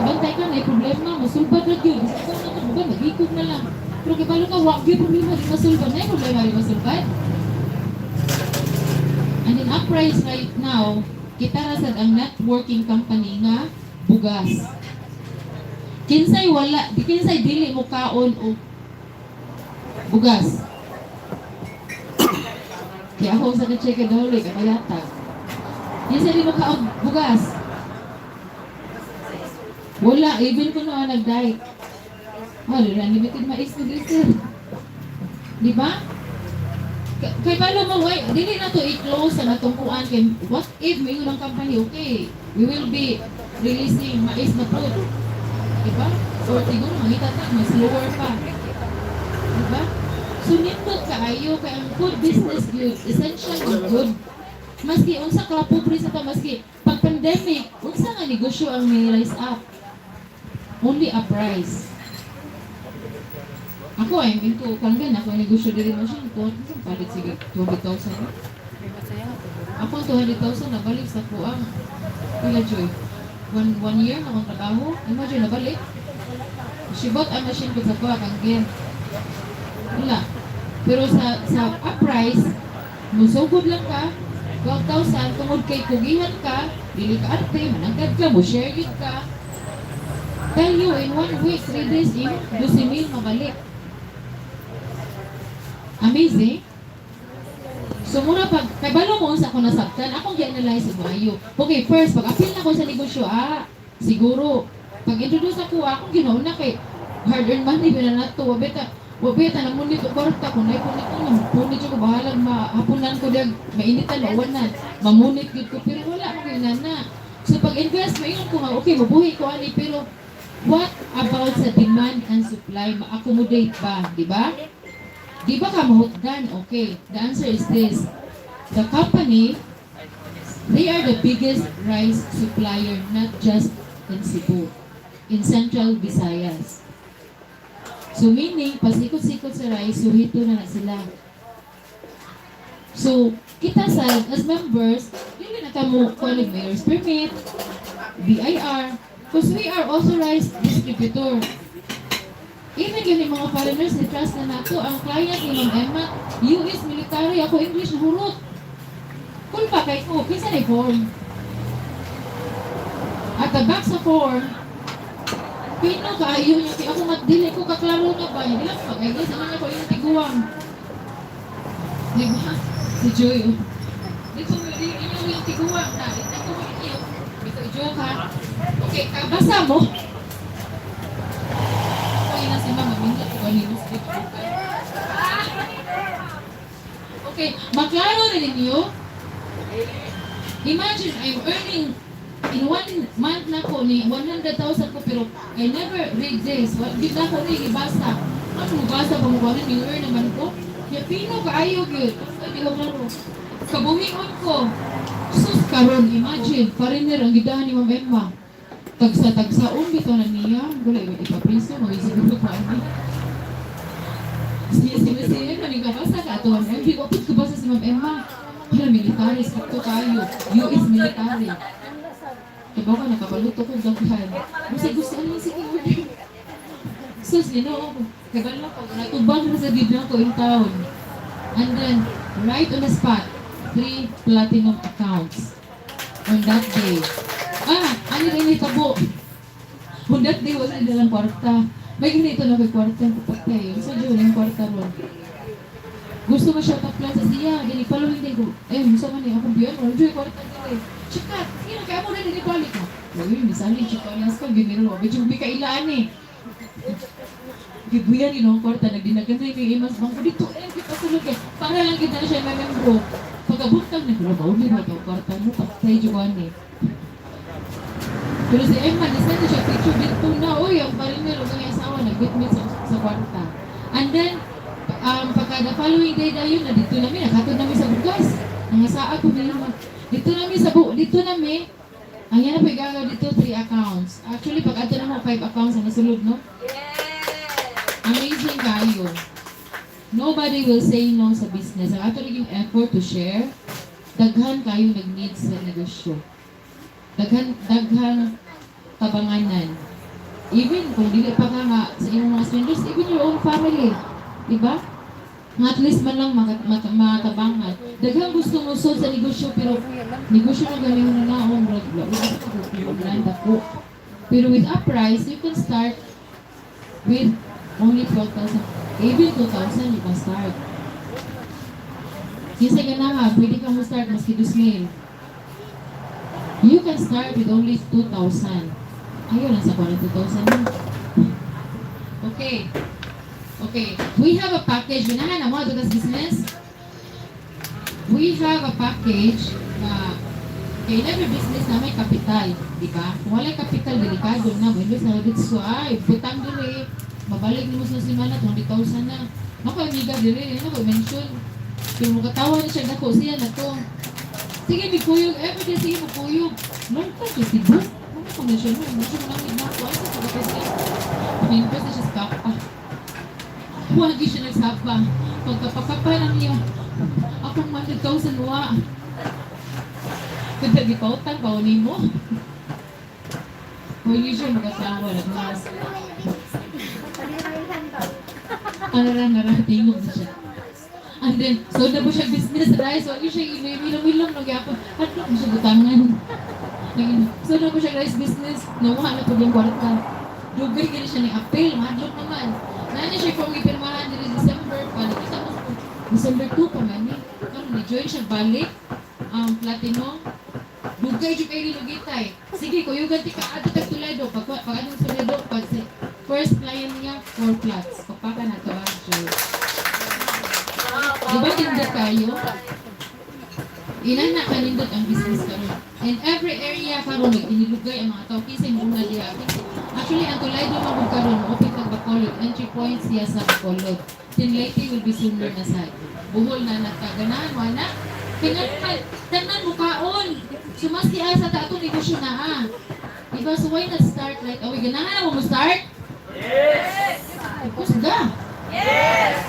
Ibantay ka na, problema, masulbad na gyud. Ikaw na ka, mag-ikog na lang. Pero kibalo ka, wa gyud problema, di masulbad. Na problema, di masulbad. And in Uprise right now, kita ra sad ang networking company nga bugas. Kinsay wala, di kinsay dili mo kaon og bugas. Kaya ako sa ka-check dawli kay. Kinsay di mo kaon bugas? Wala, even kuno ang nag-diet. Oh, unlimited mais mo dito. Di ba? Kay balo mo, why, dili na to i-close sa natong kuan kay what if may ang company, okay, we will be releasing mais na food. Diba? Or siguro mangita ta, mas lower pa. Diba? So nindot kaayo kay ang food business gyud essential and good. Maski unsa ka pobre sa ta, maski pag pandemic, unsa nga negosyo ang may rise up? Only Uprise. Ako ay into kanggan ako negosyo diri machine ko, palit sige 200,000. Ako ang 200,000 nabalik sa kuang. Pila joy. One year na akong trabaho, imagine nabalik. She bought a machine ko sa kuha kanggen. Wala. Pero sa Uprise, musugod lang ka, 12,000, tungod kay kugihan ka, dili ka arte, mananggad ka, mo share yun ka. Tell you, in one week, 3 days, in 12,000 mabalik. Amazing. So muna pag, kay balo mo unsa ako nasabtan, akong gi-analyze mo ayo. Okay, first, pag apil na ko sa negosyo, ah, siguro, pag introduce ako, akong ginauna kay hard-earned money, na nato, wabeta, namunit o kwarta, kung naipunit ko, namunit ko, bahalag, mahapunan ko dag, mainitan, mawanan, mamunit gid ko, pero wala ko yun na. So pag invest, maingon ko nga, okay, mabuhi ko ani, pero what about sa demand and supply, ma-accommodate ba, di ba? Di ba ka mahutdan? Okay, the answer is this. The company, they are the biggest rice supplier, not just in Cebu, in Central Visayas. So meaning, pasikot-sikot sa rice, suhito na na sila. So, kita sa, as members, dili na kamo kuan mayor's permit, BIR, because we are authorized distributor. Even yun yung mga foreigners, ni trust na nato, ang client ni Ma'am Emma, US military, ako English na hurot. Kulpa kay ko, kinsa na form? At the back sa form, pino kaayo niya, kay ako matdili ko kaklaro na ba, hindi lang pag-ay sa mga ko yung tiguang. Di ba? Si Joy, oh. Dito, inyo yung tiguang na, ito ko inyo. Ito, joke ha. Okay, kabasa mo. Okay na si Mama, mingat ko kanino sa. Okay, maklaro na ninyo. Imagine, I'm earning in one month na ko ni 100,000 ko, pero I never read this. Di na ko ni ibasa. Ano mo basa pa mo ba ni earn naman ko? Ya pino kaayo gyud. Basta di ko klaro. Kabuhingon ko. Sus karon, imagine, foreigner ang gidahan ni Ma'am Emma. Tagsa tagsaon bitaw na niya. Wala ipapriso, magisiguro pa ani. Siya si si Emma ni kabasa ka ato Ma'am Emma. Ko pud kabasa si Ma'am Emma. Hala, military, stricto kayo. US military. Diba ka, nakabaluto ko daghan. Gusto gusto ano, sige, order. Sus, Ginoo ko. Kabalo ko, natubang na sa gid ko in town. And then, right on the spot, three platinum accounts on that day. Ah, ano rin tabo? On that day, wala nilang kwarta. May ganito na kay kwarta, kupatay. Sa June, yung kwarta ron. Gusto mo siya taplan sa siya, gini following day ko. Eh, gusto man ni akong biyan, wala joy kwarta dili. Chikat, sige na kaya mo na dili balik ko. Wala misali chika nas ko gini ro. Medyo bi kailaan eh. Gibuyan ni ang kwarta nagdinagan na yung imas bangko dito eh kita sulod kay para lang kita na siya mamembro. Pagkabuntag na pero mauli na ang kwarta mo patay jud ani. Pero si Emma, nisend na siya picture dito na, uy, ang foreigner, ug ang asawa, nag-meet sa kwarta. And then, pagka the following day dayon na dito nami, nakatod nami sa bugas. Mga saa ko nila. Dito nami sa bu dito nami, ang yan na po igagaw dito, three accounts. Actually, pag ato na mo, five accounts ang nasulod, no? Amazing kayo. Nobody will say no sa business. Ang ato naging effort to share, daghan kayo nag-need sa negosyo. Daghan, daghan tabanganan. Even kung dili pa ka nga sa imong mga strangers, even your own family. Diba? Nga at least man lang matabangan. Daghang gusto mo sa negosyo, pero negosyo na galing na naon, murag wala ko. Pero with Uprise, you can start with only 12,000. Even 2,000 you can start. Kinsa ganahan, pwede ka mo start maski 2,000. You can start with only 2,000. Ayaw lang sa kuha 2,000 na. Okay. Okay. We have a package. Ganahan na mo ato tas business. We have a package na kay every business na may kapital, di ba? Kung wala kapital, delikado na. Mo sa dito, ay, butang diri. Mabalik nimo sa semana, 20,000 na. Nako, amiga diri, nako, mention. Pero makatawa na siya, dako, siya na to. Sige, may kuyog. Every day, sige, magkuyog. Long time siya, Cebu. Ano ko na siya, no? Hindi siya malangit na ako. Ano sa pagkakasi? Pag-invest na siya sa kapa. Huwag siya nagsapa. Pagkapakapa lang niya. Akong 100,000 wa. Kung gipautang pa mo. Huwag siya mag-asawa, nagmas. Ano lang, naratingog na siya. And then, so na po siya business rice. Wag siya ilong-ilong nagyapon. Hadlok mo siya butangan. So na po siya rice business. Nakuha na po yung kwarta. Dugay gini siya ni appeal. Mahadlok naman. Nani siya kung gipirmahan diri December pa. Nakita mo ko, December 2 pa man ni. Karon ni-join siya balik. Platinum. Dugay jud kay nilugitay. Sige, kuyugan ti ka adto tag Toledo. Pag adto Toledo, pag first client niya, 4 plots. Pagpaka na to ah, Joy. Di ba nindot kayo? Ilan na kanindot ang business karon? In every area karon nag-inilugay ang mga tao kinsa yung una diha. Actually, ang Toledo man karon open kag Bacolod, entry point siya sa Bacolod. Tinleyte will be sooner na sad. Buhol na nagkaganahan wala. Kaya nga tanan mo kaon. So mas di asa ta atong negosyo na ah. Diba? So why not start right away? Ganahan na mo mo start? Yes! Kusga! Yes!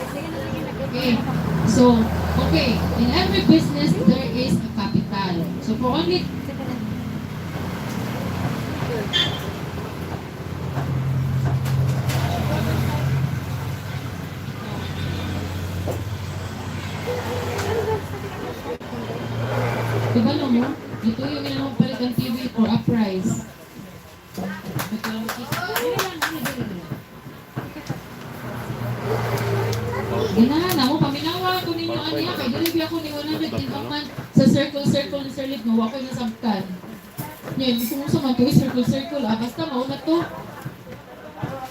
Okay. So, okay. In every business, there is a capital. So for only Diba no mo? Ito yung ginamang palit ang TV for a price. Ganahan na mo, paminawa ko ninyo aniya, kay dili biya ko ni 100 in a month sa circle-circle ni Sir Lip, nga wa ko nasabtan. Yan, gusto mo sa man kayo, circle-circle, ah, basta mauna to.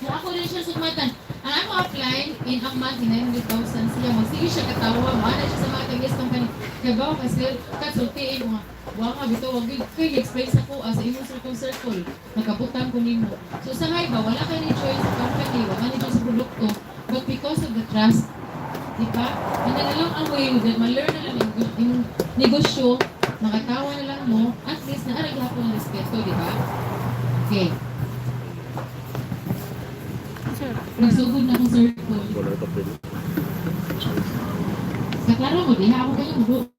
Mo ako rin siya sumatan. Ang ako apply in a month, 900,000 siya. Magsige siya katawa, maana siya sa mga tagis company. Kay bawa kasi, katsultiin mo. Wa nga bitaw, wag gyud kay explain sa ko ah, sa imong circle circle. Nakabutan ko nimo. So sa ba, wala kay ni choice sa company, wala ni choice sa produkto, but because of the trust, di ba? Ano na lang ang way that ma-learn na lang yung negosyo, makatawa na lang mo, at least naarag hapon ang respeto, di ba? Okay. Nagsugod na akong circle. Wala na papel. Sa klaro mo, diha ako kayo.